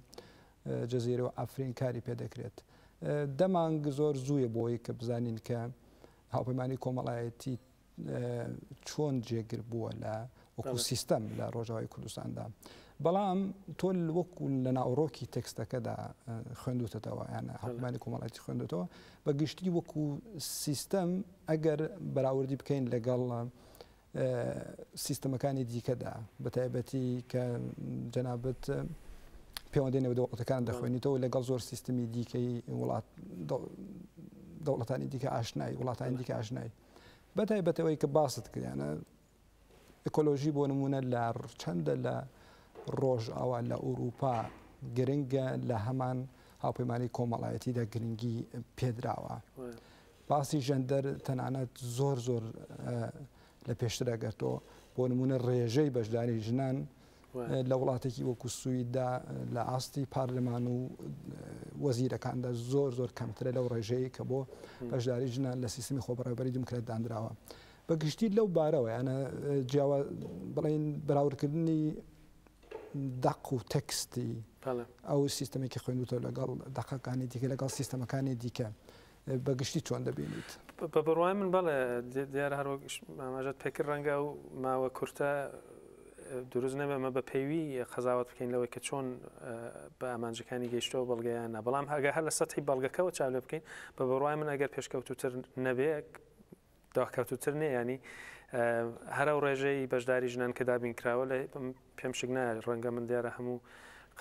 جەزیرە و ئەفرین کاری پێدەکرێت دە مانگ زۆر زوویە بۆی کە بزانین کە هاوپەیمانی کۆمەڵایەتی چۆن جێگر بووە لە وەکو سیستەم لە ڕۆژاوای کوردستاندا بەڵام تۆ وەکو لە ناوەڕۆکی تێکستەکەدا خوێندوتەتەوە یان هاوپەیمانی کۆمەڵایەتی خوێندوتەوە بە گشتی وەکو سیستەم ئەگەر بەراوردی بکەین لەگەڵ سیستەمەکانی دیکەدا بە تایبەتی کە جەنابەت پەیوەندی نێودەوڵەتەکان دەخوێنیتەوە لەگەڵ زۆر سیستمی دیکەی وڵات دەوڵەتانی دیکە ئاشنایی وڵاتانی دیکە ئاشنایی بە تایبەتەوەی کە باست کردیانە ئیکۆلۆژی بۆ نمونە لە چەندە لە ڕۆژئاوا لە ئوروپا گرنگە لە هەمان هاوپەیمانی کۆمەڵایەتیدا گرنگی پێدراوە. باسی ژەندەر تەنانەت زۆر زۆر لە پێشترە گەر تۆ بۆ نمونە ڕێژەی بەشداری ژنان لە وڵاتێکی وەکو سویددا لە ئاستی پارلمان و وەزیرەکاندا زۆر زۆر کەمترە لەو ڕێژەیە کە بۆ بەشداری ژنان لە سیستمی خۆبەڕێوەبەری دیموکرات دانراوە. بە گشتی لەو بارەوە یانە جیاوا بڵێین بەراوردکردنی دەق و تەکستی ئەو سیستەمێکی خوێندوتەوە لەگەڵ دەقەکانی دیکە لەگەڵ سیستەمەکانی دیکە بە گشتی چۆن دەبینیت؟ بە بڕوای من بەڵێ دیارە هەر وەک ئاماژەت پێکرد ڕەنگە ئەو ماوە کورتە دروست نەبێ ئەمە بە پێوی قەزاوەت بکەین لەوەی کە چۆن بە ئامانجەکانی گەیشتەوە بەڵگەیان نا بەڵام ئەگەر هەر لە سەتحی بەڵگەکەوە چاو لێ بکەین بە بڕوای من ئەگەر پێشکەوتوتر نەبێ دواکەوتووتر نییە ینی هەر ئەو ڕێژەی بەشداری ژنان کە دابین کراوە لە پێم شک نایە ڕەنگە من دیارە هەموو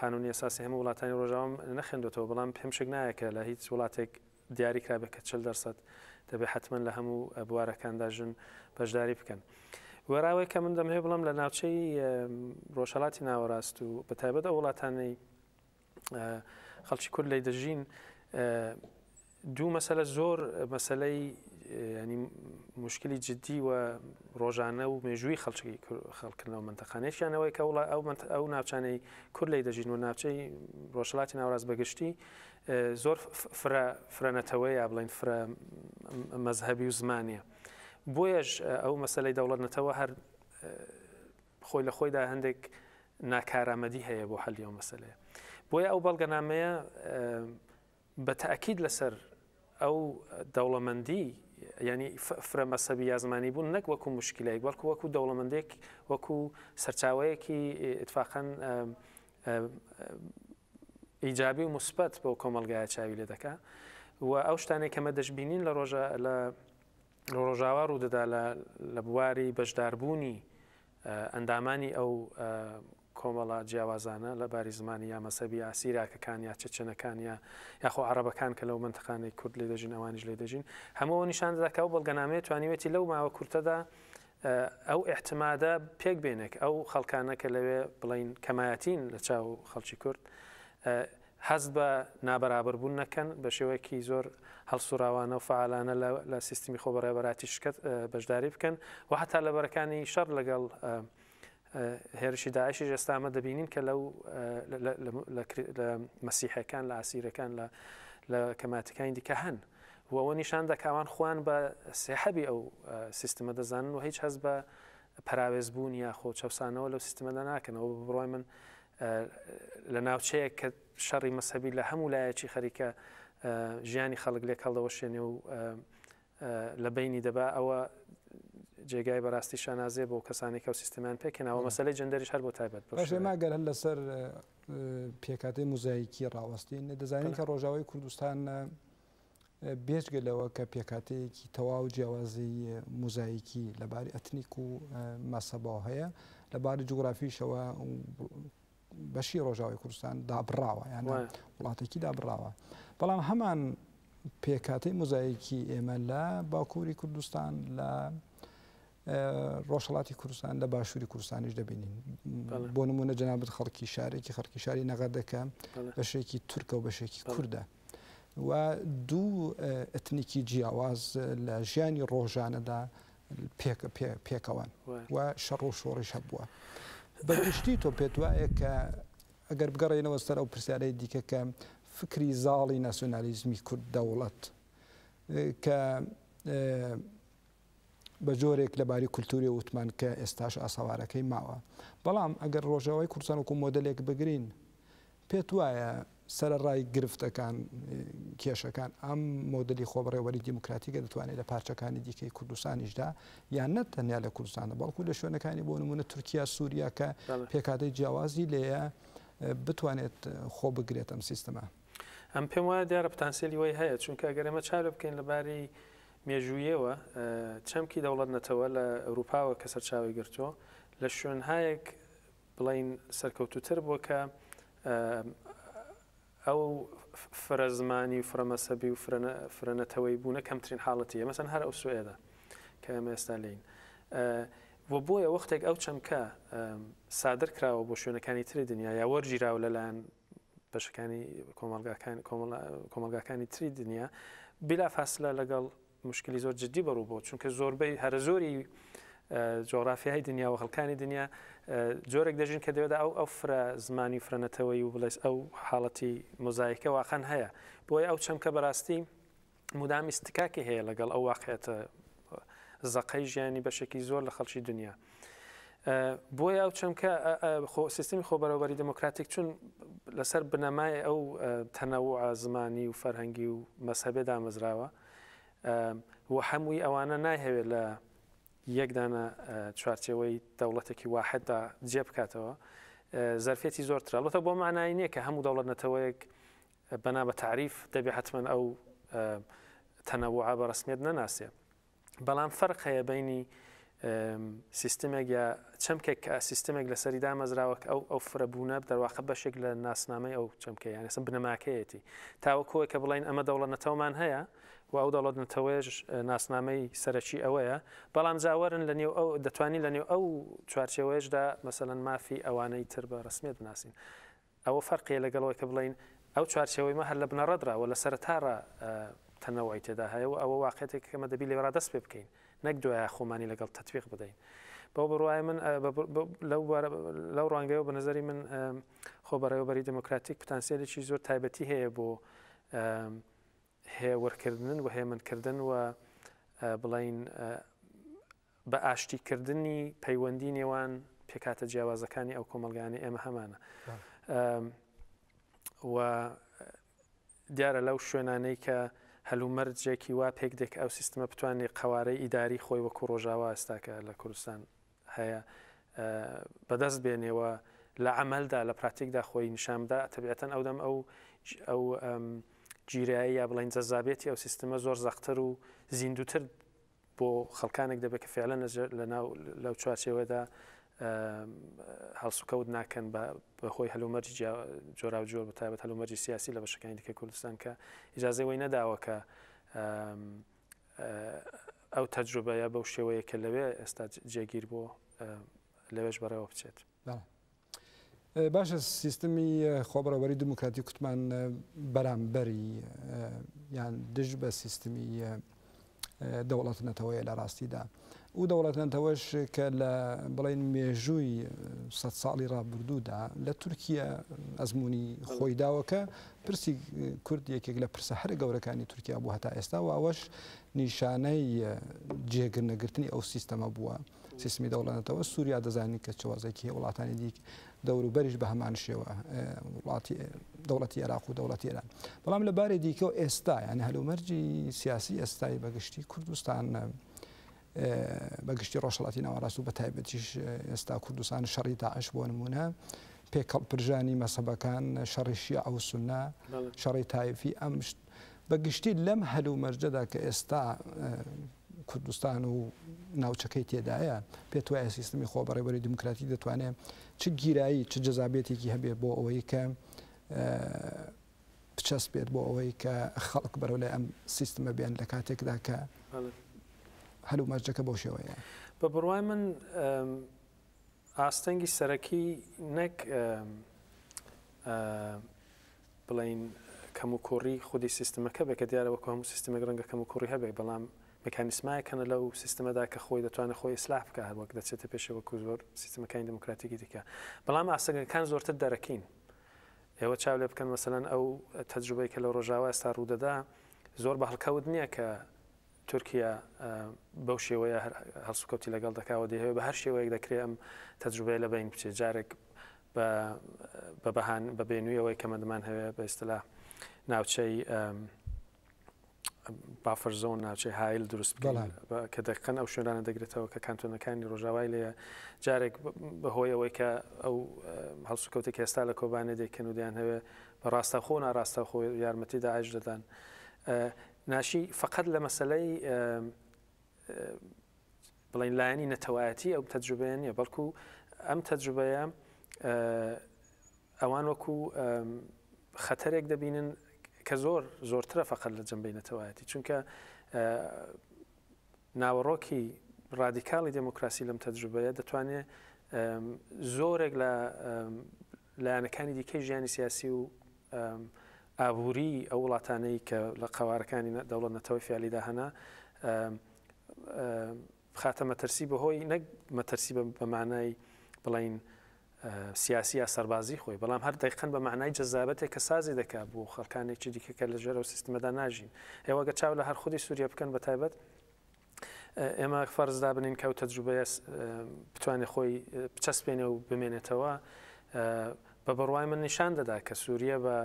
قانونی ئەساسی هەموو وڵاتانی ڕۆژاوام نەخێندوێتەوە بەڵام پێم شک نایە کە لە هیچ وڵاتێک دیاری کرابێت کە 40 دەرسەد دەبێت حتمما لە هەموو بوارەکاندا ژن بەشداری بکەن. وێراوەی کە من دەمهێ بڵم لە ناوچەی ڕۆژهڵاتی ناوەڕاست و بە تایبەت ئەو وڵاتانەی خەڵکی کورد لی دەژین دوو مەسەلە زۆر مەسەلەی ینی مشکلی جددی و ڕۆژانە و مێژووی خەڵکی خەڵکردنەوە منتەقانێکیانەوەی کە وڵا ئەو ئەو ناوچانەی کورد لی دەژین و ناوچەی ڕۆژهڵاتی ناوەڕاست بەگشتی زۆر فرە فرەنەتەوەی یا بڵین فرە مەزهبی و زمانیە بۆیەش ئەو مەسلەی دەوڵەت نەتەوە هەر خۆی لە خۆیدا هەندێک ناکارامەدی هەیە بۆ حەلی ئەو مەسەلەیە. بۆیە ئەو بەڵگەنامەیە بە تەئکید لەسەر ئەو دەوڵەمەندی ینی فرە مەسەبی یا زمانی بوون نەک وەکو مشکلەیەک بەڵکو وەکو دەوڵەمەندێک وەکو سەرچاوەیەکی اتفاقا ئیجابی و مثبت بۆ کۆمەلگایە چاوی لێ دەکا و ئەو شتانێک کەمە دەشبینین لە ڕۆژە لە ڕۆژاوا ڕوودەدا لە بواری بەشداربوونی ئەندامانی ئەو کۆمەڵە جیاوازانە لە باری زمانی یا مەسەبی یا سیراکەکان یا چچنەکان یا یاخۆ عەرەبەکان کە لەو مەنتقانەی کورد لێ دەژین ئەوانیش لێ دەژین هەموو ئەوە نیشان دەدا کە ئەو بەڵگەنامەیە توانیوێتی لەو ماوە کورتەدا ئەو ئیعتمادە پێک بێنێک ئەو خەڵکانە کە لەوێ بڵین کەمایەتین لە چاو خەڵکی کورد هەست بە نابەرابەربوون نەکەن، بە شێوەیەکی زۆر هەڵسوڕاوانە و فەعالانە لە سیستمی خۆبەڕێوەبەرایەتی شکەت بەشداری بکەن و هەتا لە بەرەکانی شەڕ لەگەڵ هێرشی داعشیش ئێستا ئەمە دەبینین کە لەو لە مەسیحەکان لە ئاسیرەکان لە لە کەماتەکانی دیکە هەن و ئەوە نیشان دەکا ئەوان خۆیان بە سێحەبی ئەو سیستمە دەزانن و هیچ هەست بە پەراوێزبوون یا خۆ چەوسانەوە لەو سیستمەدا ناکەنەوە بە بڕوای من لە ناوچەیەک کە شەڕی مەسەبی لە هەموو لایەکی خەریکە ژیانی خەڵک لێک هەڵدەوەشێنێ و لە بینی دەبا ئەوە جێگای بەڕاستی شانازیە بۆ کەسانی کە ئەو سیستەمیان پێکهێناوە مەسەلەی جەندەریش هەر بۆ تایبەت بەو باشە شێوەیە. ئێمە گەر هەر لەسەر پێکهاتەی موزاییکی ڕاوەستین دەزانین کە ڕۆژاوای کوردستان بێجگە لەوە کە پێکهاتەیەکی تەواو جیاوازی موزاییکی لە باری ئەتنیک و مەسەبەوە هەیە، لە باری جوگرافیشەوە بەشی ڕۆژاوای کوردستان دابڕاوە یان وڵاتێکی دابڕاوە. بەڵام هەمان پێکهاتەی موزاییکی ئێمە لە باکووری کوردستان لە ڕۆژهەڵاتی کوردستان لە باشووری کوردستانیش دەبینین بۆ نمونە جەنابەت خەڵکی شارێکی خەڵکی شاری نەغەدەکە بەشێکی تورکە و بەشێکی کوردە و دوو ئەتنیکی جیاواز لە ژیانی ڕۆژانەدا پێکەوەن و شەڕ و شۆڕیش هەبووە. بە گشتی تۆ پێت وایە کە ئەگەر بگەڕێنەوە سەر ئەو پرسیارەی دیکە کە فکری زاڵی ناسیۆنالیزمی کورد دەوڵەت کە بە جۆرێک لە باری کولتووریەوە وتمان کە ئێستاش ئاسەوارەکەی ماوە. بەڵام ئەگەر ڕۆژئاوای کوردستان وەکوو مۆدەلێک بگرین، پێت وایە سەرەڕای گرفتەکان، کێشەکان، ئەم مۆدلی خۆبەڕێوەبەری دیموکراتیکە دەتوانێت لە پارچەکانی دیکەی کوردستانیشدا یان نە تەنیا لە کوردستاندا بەڵکو لە شوێنەکانی بۆ نمونە تورکیا، سووریا کە پێکهاتەی جیاوازی لێیە بتوانێت خۆ بگرێت ئەم سیستمە؟ ئەم پێم وایە دیارە پتانسیلی وەی هەیە، چونکە ئەگەر ئێمە چاو لێ بکەین لە باری مێژوویەوە چەمکی دەوڵەت نەتەوە لە ئەوروپاوە کە سەرچاوەی گرتووە لە شوێنهایەک بڵێین سەرکەوتووتر بووە کە ئەو فرە زمانی و فرە مەسەبی و فرە نەتەوەی بوونە کەمترین حاڵەتیە مەسەن هەر ئەو سوئێدە کە ئێمە ئێستا لێین و بۆیە وەختێک ئەو چەمکە سادر کراوە بۆ شوێنەکانی تری دنیا یا وەرگیراوە لەلایەن بەشەکانی کۆمەڵگاکان کۆمەڵگاکانی تری دنیا بلا فاسلە لەگەڵ موشکلی زۆر جدی بەڕوو بۆ چونکە زۆربەی هەرە زۆری جۆغرافیای دنیا و خەڵکانی دنیا جۆرێک دەژین کە دەوێدا ئەو ئەو فرە زمانی و فرەنەتەوەی و بڵێس ئەو حاڵەتی مۆزایکە واقعا هەیە بۆیە ئەو چەمکە بەڕاستی مدام ئیستکاکی هەیە لەگەڵ ئەو واقعەتە زەقەی ژیانی بەشێکی زۆر لە خەڵکی دنیا. بۆیە ئەو چەمکە سیستمی خۆبەرەوەبەری دموکراتیک چون لەسەر بنەمای ئەو تەنەوع زمانی و فەرهەنگی و مەسەبێ دامەزراوە و هەمووی ئەوانە نایهەوێت لە یەک دانە چوارچێوەی دەوڵەتێکی واحددا جێ بکاتەوە زەرفێتی زۆرترە ئەڵبەتە بۆ مانای نییە کە هەموو دەوڵەت نەتەوەیەک بەنا بە تەعریف دەبێ حەتمەن ئەو تەنەوعە بە ڕەسمیەت نەناسێ. بەڵام فەرق هەیە بینی سیستمێک یا چەمکێک کە سیستمێک لەسەری دامەزراوە کە ئەو ئەو فرەبوونە دەرواقە بەشێک لە ناسنامەی ئەو چەمکە یان ئێستا بنەماکەیەتی تاوەکووە کە بڵین ئەمە دەوڵەت نەتەوەمان هەیە و ئەو دەوڵەت نەتەوەیش ناسنامەی سەرەکی ئەوەیە بەڵام جاوەرن لە نێو ئەو دەتوانین لە نێو ئەو چوارچێوەیەشدا مەسەلەن مافی ئەوانەی تر بە ڕسمیت بناسین ئەوە فەرقی لەگەڵ ئەوەی کە بڵێین ئەو چوارچێوەی مە هەر لە بنەڕەتڕا و لە سەرەتاڕا تەنەوعی تێدا هەیە و ئەوە واقعیەتێکە کە ئێمە دەبی لێوەڕا دەست پێ بکەین نەک دوایە خۆمانی لەگەڵ تەتبیق بدەین. بەو بڕوایە من لەو لەو ڕوانگەیەوە بە نەزەری من خۆبەڕێوەبەری دێموکراتیک پتانسیلێکی زۆر تایبەتی هەیە بۆ هێورکردن و هێمنکردن و بڵین بە ئاشتی کردنی پەیوەندی نێوان پێکهاتە جیاوازەکانی ئەو کۆمەڵگانەی ئێمە هەمانە و دیارە لەو شوێنانەی کە هەلومەرجێکی وا پێک دێک ئەو سیستمە بتوانێت قەوارەی ئیداری خۆی وەکو ڕۆژاوا ئێستاکە لە کوردستان هەیە بەدەست بێنێەوە لە عملدا لە پراتیکدا خۆی نیشاندا تەبیعەتەن ئەودەم ئەو ئەو گیرایی یا بڵین جەزابێتی ئەو سیستمە زۆر زەقتر و زیندوتر بۆ خەڵکانێک دەبێت کە فعلەن لە ناو لەو چوارچێوەدا هەڵسوکەوت ناکەن بە هۆی هەلومەرجی جۆراوجۆر بە تایبەت هەلومەرجی سیاسی لە بەشەکانی دیکە کوردستان کە ئیجازەی وەی نەداوە کە ئەو تەجروبەیە بەو شێوەیە کە لەوێ ئێستا جێگیر بۆ لەوێش بەڕێوە بچێت. باشە سیستمی خۆبەڕێوەبەری دیموکراتی کوتمان بەرامبەری یان دژ بە سیستمی دەوڵەت نەتەوەیە لە ڕاستیدا و دەوڵەت نەتەوەش کە لە بڵین مێژووی سە ساڵی ڕابردوودا لە تورکیا ئەزمموی خۆی داوەکە پرسی کورد یەکێک لە پرسە هەرە گەورەکانی تورکیا بوو هەتا ئێستا و ئەوەش نیشانەی جێگر نەگرتنی ئەو سیستەمە بووە. سیستمی دەوڵەتەوە سووریا دەزانین کە چ وەزعێکی هەیە وڵاتانی دیک دەوروبەریش بە هەمان شێوە وڵاتی دەوڵەتی عێراق و دەوڵەتی ئێران بەڵام لە بارێ دیکەوە ئێستا یعنی هەلومەرجی سیاسی ئێستای بەگشتی کوردستان بەگشتی ڕۆژهەڵاتی ناوەڕاست و بە تایبەتیش ئێستا کوردستان شەڕی داعش بۆ نمونە پێکەڵ پرژانی مەسەبەکان شەڕی شیعە و سونە شەڕی تایفی ئەم بە گشتی لەم هەلومەرجەدا کە ئێستا کوردستان و ناوچەکەی تێدایە، پێت وایە سیستمی خۆبەڕێوەبەری دیموکراتیک دەتوانێت چ گیرایی، چ جەزابیەتێکی هەبێت بۆ ئەوەی کە بچەسپێت بۆ ئەوەی کە خەڵک بەرەو لای ئەم سیستمە بێن لە کاتێکدا کە هەلومەرجەکە بەو شێوەیە؟ بە بڕوای من ئاستەنگی سەرەکی نەک بڵێین کەموکوڕی خودی سیستمەکە بێت کە دیارە وەکو هەموو سیستمێک ڕەنگە کەموکوڕی هەبێت بەڵام مکانیسمایەک هەنە لەو سیستمەدا کە خۆی دەتوانێت خۆی ئیسلاح بکە هەر وەک دەچێتە پێشێ وەکو زۆر سیستمەکانی دموکراتیکی دیکە بەڵام ئاستەنگەکان زۆرتر دەرەکین ئێوە چاو لێ بکەن مەسەلەن ئەو تەجروبەی کە لە ڕۆژاوا ئێستا ڕوودەدا زۆر بە هەڵکەوت نییە کە تورکیا بەو شێوەیە هەڵسوکەوتی لەگەڵ دەکا و دەیهەوێ بە هەر شێوەیەک دەکرێ ئەم تەجروبەیە لە بەین بچێ. جارێک بە بە بەهان بە بێنووی ئەوەی کە مەدمان هەوێ بە ئیستلا ناوچەی buffer zone ناوچەی هایل دروست بکەین کە دەقەن ئەو شوێنانە دەگرێتەوە کە کانتۆنەکانی ڕۆژاوای لێیە جارێک بەهۆی ئەوەی کە ئەو هەڵسوکەوتێک ئێستا لە کۆبانێ دەیکەن و دەیان هەوێ بە ڕاستەخۆ و ناڕاستەخۆ یارمەتی داعش دەدان ناشی فقط لە مەسلەی بڵین لایەنی نەتەوایەتی ئەو تەجروبەیە نییە بەڵکو ئەم تەجروبەیە ئەوان وەکو خەتەرێک دەبینن کە زۆر زۆرترە فقط لە جەنبەی نەتەوایەتی چونکە ناوەڕۆکی ڕادیکاڵی دێموکراسی لەم تەجروبەیە دەتوانێت زۆرێک لە لایەنەکانی دیکەی ژیانی سیاسی و ئابووری ئەو وڵاتانەی کە لە قەوارەکانی دەوڵەت نەتەوەی فیالیدا هەنا بخاتە مەترسی بەهۆی نەک مەترسی بە مانای بڵین سیاسی یا سەربازی خۆی بەڵام هەر دەیقەن بە معنای جەزابەتێک کە سازی دەکات بۆ خەڵکانێکی دیکە کە لە ژێر ئەو سیستمەدا ناژین. ئێوە گەر چاو لە هەر خودی سووریە بکەن بە تایبەت ئێمە فەرز دابنین کە ئەو تەجروبەیە بتوانێت خۆی بچەسپێنێ و بمێنێتەوە بە بڕوای من نیشان دەدا کە سووریە بە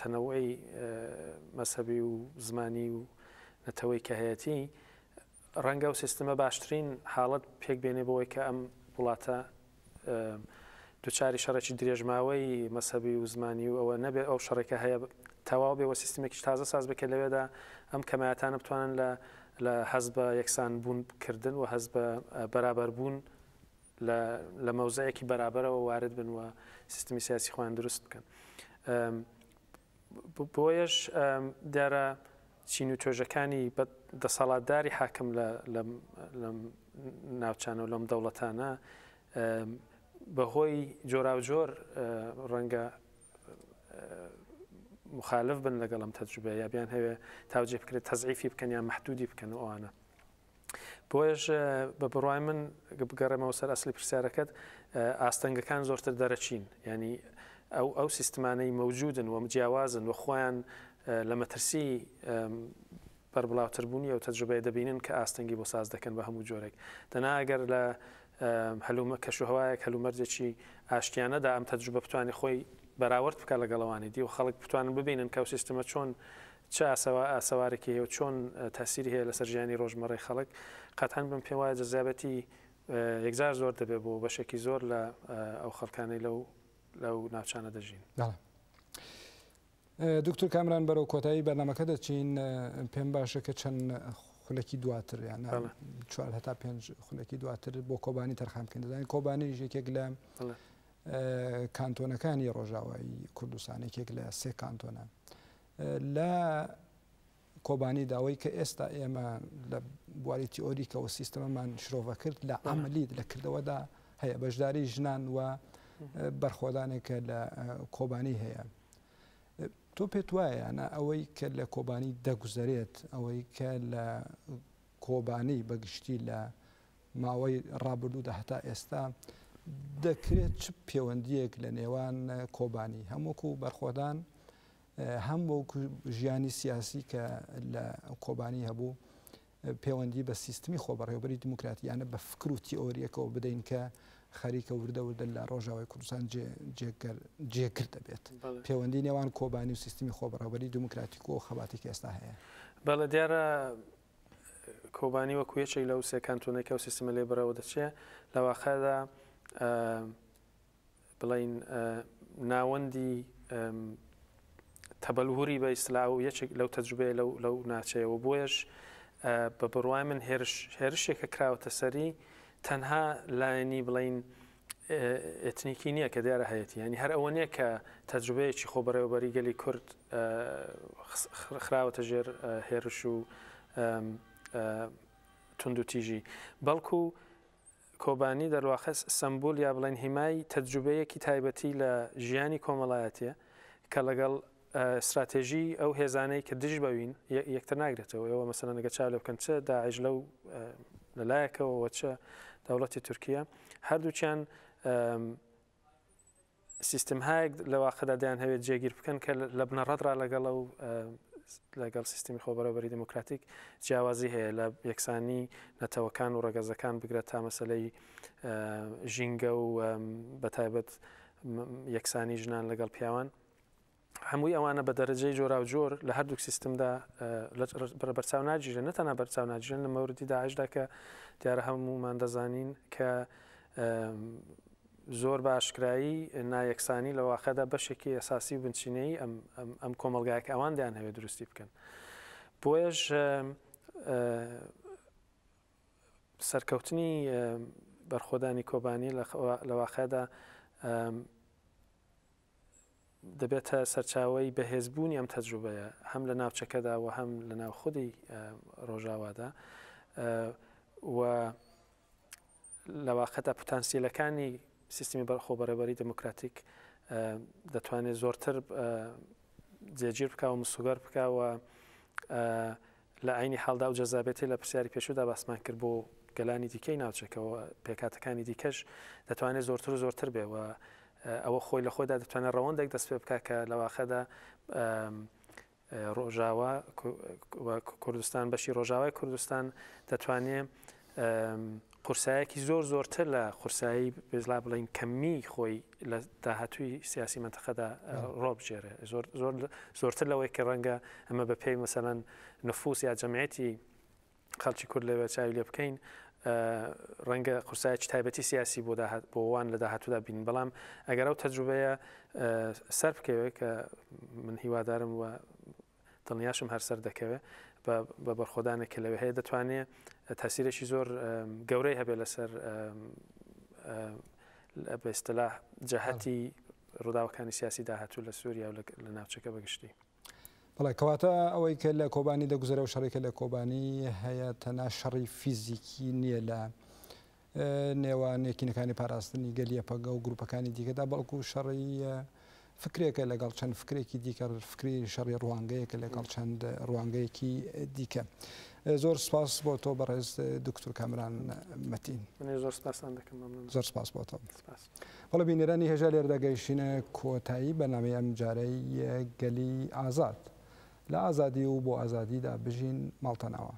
تەنەوعی مەزهەبی و زمانی و نەتەوەی کە هەیەتی ڕەنگە ئەو سیستمە باشترین حاڵەت پێک بێنێ بۆ ئەوەی کە ئەم وڵاتە دوچاری شەڕێکی درێژماوەی مەزهەبی و زمانی و ئەوە نەبێت ئەو شەڕێکە هەیە تەواو بێ وە سیستمێکی تازە ساز بکە لەوێدا ئەم کەمایەتانە بتوانن لە لە هەست بە یەکسان بوون کردن و هەست بە بەرابەر بوون لە لە مەوزعێکی بەرابەرەوە وارد بن و سیستمی سیاسی خۆیان دروست بکەن. بۆیەش دیارە چین و توێژەکانی بە دەسەڵاتداری حاکم لەم ناوچانە و لەم دەوڵەتانە بەهۆی جۆراوجۆر ڕەنگە مخالف بن لەگەڵ ئەم تەجروبەیە یا بیان هەوێ تاوجێ بکرێت تەزعیفی بکەن یا محدودی بکەن و ئەوانە. بۆیەش بە بڕوای من بگەڕێمەوە سەر ئەسلی پرسیارەکەت ئاستەنگەکان زۆرتر دەرەچین ینی ئەو ئەو سیستمانەی مەوجودن و جیاوازن و خۆیان لە مەترسی بەربڵاوتربوونی ئەو تەجروبەیە دەبینن کە ئاستەنگی بۆ ساز دەکەن بە هەموو جۆرێک دەنا ئەگەر لە هەلومە کەشوهوایەک هەلومەرجێکی ئاشتیانەدا ئەم تەجروبە بتوانێت خۆی بەراورد بکە لەگەڵەوانی دی و خەڵک بتوانن ببینن کە ئەو سیستمە چۆن چ ئاسەوارێکی هەیە و چۆن تاسیری هەیە لەسەر ژیانی ڕۆژمەڕەی خەڵک، قەتعەن بم پێم وایە جەزابەتی یەکجار زۆر دەبێت بۆ بەشێکی زۆر لە ئەو خەڵکانەی لەو لەو ناوچانە دەژین. بەڵێ. دکتور کامران بەرەو کۆتایی بەرنامەکە دەچین پێم باشە کە چەند خولەکی دواتر یان چوار هەتا پێنج خولەکی دواتر بۆ کۆبانی تەرخان بکەین دەزانین کۆبانی یەکێک لە کانتۆنەکانی ڕۆژاوای کوردستان یەکێک لە سێ کانتۆنە لە کۆبانی داوای کە ئێستا ئێمە لە بواری تیۆریکەوە سیستەمەمان شرۆڤە کرد لە عملیت لە کردەوەدا هەیە بەشداری ژنان و بەرخۆدانێکە لە کۆبانی هەیە. تۆ پێت وایە یانە ئەوەی کە لە کۆبانی دەگوزەرێت ئەوەی کە لە کۆبانی بەگشتی لە ماوەی ڕابردوودا هەتا ئێستا دەکرێت چ پەیوەندیەک لە نێوان کۆبانی هەم وەکو بەرخۆدان هەم وەکو ژیانی سیاسی کە لە کۆبانی هەبوو پەیوەندی بە سیستمی خۆبەڕێوەبەری دیموکراتیانە بە فکر و تیئۆریەکەوە بدەین کە خەریکە وردە وردە لە ڕۆژاوای کوردستان جێگر دەبێت پەیوەندی نێوان کۆبانی و سیستمی خۆبەڕێوەبەری دیموکراتیک و خەباتی کە ئێستا هەیە. بەڵێ دیارە کۆبانی وەکو یەکێک لەو سێ کانتۆنەی کە ئەو سیستمە لێ بەڕێوە دەچێ لە واقعدا بڵین ناوەندی تەبەلهوری بە ئیسلا و یەکێک لەو تەجروبەیە لەو لەو ناچەیەوە بۆیەش بە بڕوای من هێرش هێرشێکە کراوەتە سەری تەنها لایەنی بڵین ئێتنیکی نییە کە دیارە هەیەتی ینی هەر ئەوە نییە کە تەجروبەیەکی خۆ بەڕێوەبەری گەلی کورد خراوەتە ژێر هێرش و توندوتیژی بەڵکو کۆبانی دەرواقع سەمبول یا بڵێن هیمای تەجروبەیەکی تایبەتی لە ژیانی کۆمەڵایەتیە کە لەگەڵ ستراتێژی ئەو هێزانەی کە دژ بەوین یەکتر ناگرێتەوە ئێوە مەسەلەن ئەگەر چاو لێ بکەن چ داعش لەو لەلایەکەوە و چ دەوڵەتی تورکیا هەردووکیان سیستمهایەک لە واقعدا دەیانهەوێت جێگیر بکەن کە لە بنەڕەتڕا لەگەڵ ئەو لەگەڵ سیستمی خۆبەڕێوەبەری دێموکراتیک جیاوازی هەیە لە یەکسانی نەتەوەکان و ڕەگەزەکان بگرە تا مەسەلەی ژینگە و بەتایبەت. یەکسانی ژنان لەگەڵ پیاوان هەمووی ئەوانە بە دەرەجەی جۆراوجۆر لە هەردووک سیستمدا بەرچاو ناگیرێن، نە تەنها بەرچاو ناگیرێن لە مەوردی داعشدا کە دیارە هەموومان دەزانین کە زۆر بە ئاشکرایی نایەکسانی لە واقعدا بەشێکی ئەساسی و بنچینەیی ئەم ئەم کۆمەڵگایە کە ئەوان دەیانهەوێت دروستی بکەن. بۆیەش سەرکەوتنی بەرخۆدانی کۆبانی لە واقعدا دەبێتە سەرچاوەی بەهێزبوونی ئەم تەجروبەیە هەم لە ناوچەکەدا و هەم لە ناو خودی ڕۆژاوادا و لە واقعدا پتانسیلەکانی سیستمی خۆبەڕێوەبەری دموکراتیک دەتوانێت زۆرتر جێگیر بکا و مسوگەر بکا و لە عەینی حاڵدا ئەو جەزابێتەی لە پرسیاری پێشوودا باسمان کرد بۆ گەلانی دیکەی ناوچەکە و پێکهاتەکانی دیکەش دەتوانێت زۆرتر و زۆرتر بێ و ئەوە خۆی لە خۆیدا دەتوانێت ڕەوەندێک دەست پێ بکات کە لە واقعدا ڕۆژاوا و کوردستان بەشی ڕۆژاوای کوردستان دەتوانێت قورسایەکی زۆر زۆرتر لە قورسایی بێزلا بڵین کەمی خۆی لە داهاتووی سیاسی مەنتەقەدا ڕۆڵ بگێرێ زۆر زۆر زۆرتر لەوەی کە ڕەنگە ئەمە بە پێی مەسەلەن نفوس یا جەمعیەتی خەڵکی کورد لەوێ چاوی لێ بکەین ڕەنگە قورسایەکی تایبەتی سیاسی بۆ داهات بۆ وان لە داهاتوودا بین بەڵام ئەگەر ئەو تەجروبەیە سەر بکەوێت کە من هیوادارم و دڵنیاشم هەر سەردەکەوێ بە بەرخۆدانێک کە لەوێ هەیە دەتوانێ تاسیرێکی زۆر گەورەی هەبێ لەسەر بە ئیستلاح جەهەتی ڕووداوەکانی سیاسی داهاتوو لە سووریا و لە ناوچەکە بەگشتی. بەڵێ کەواتە ئەوەی کە لە کۆبانی دەگوزەرە و شەڕی کە لە کۆبانی هەیە تەنها شەڕی فیزیکی نییە لە نێوان یەکینەکانی پاراستنی گەل یەپەگە و گروپەکانی دیکەدا، بەڵکو شەڕی فکرێکە لەگەڵ چەند فکرێکی دیکە، فکری شەڕی ڕوانگەیەکە لەگەڵ چەند ڕوانگەیەکی دیکە. زۆر سپاس بۆ تۆ بەڕێز دکتور کامران مەتین. زۆر سپاستان دەکەم. زۆر سپاس بۆ تۆ. بەڵێ بینەرانی هێژا لێرەدا گەیشتینە کۆتایی بەرنامەی ئەم جارەی گەلی ئازاد. لە ئازادی و بۆ ئازادیدا بژین ماڵتان ئاوا.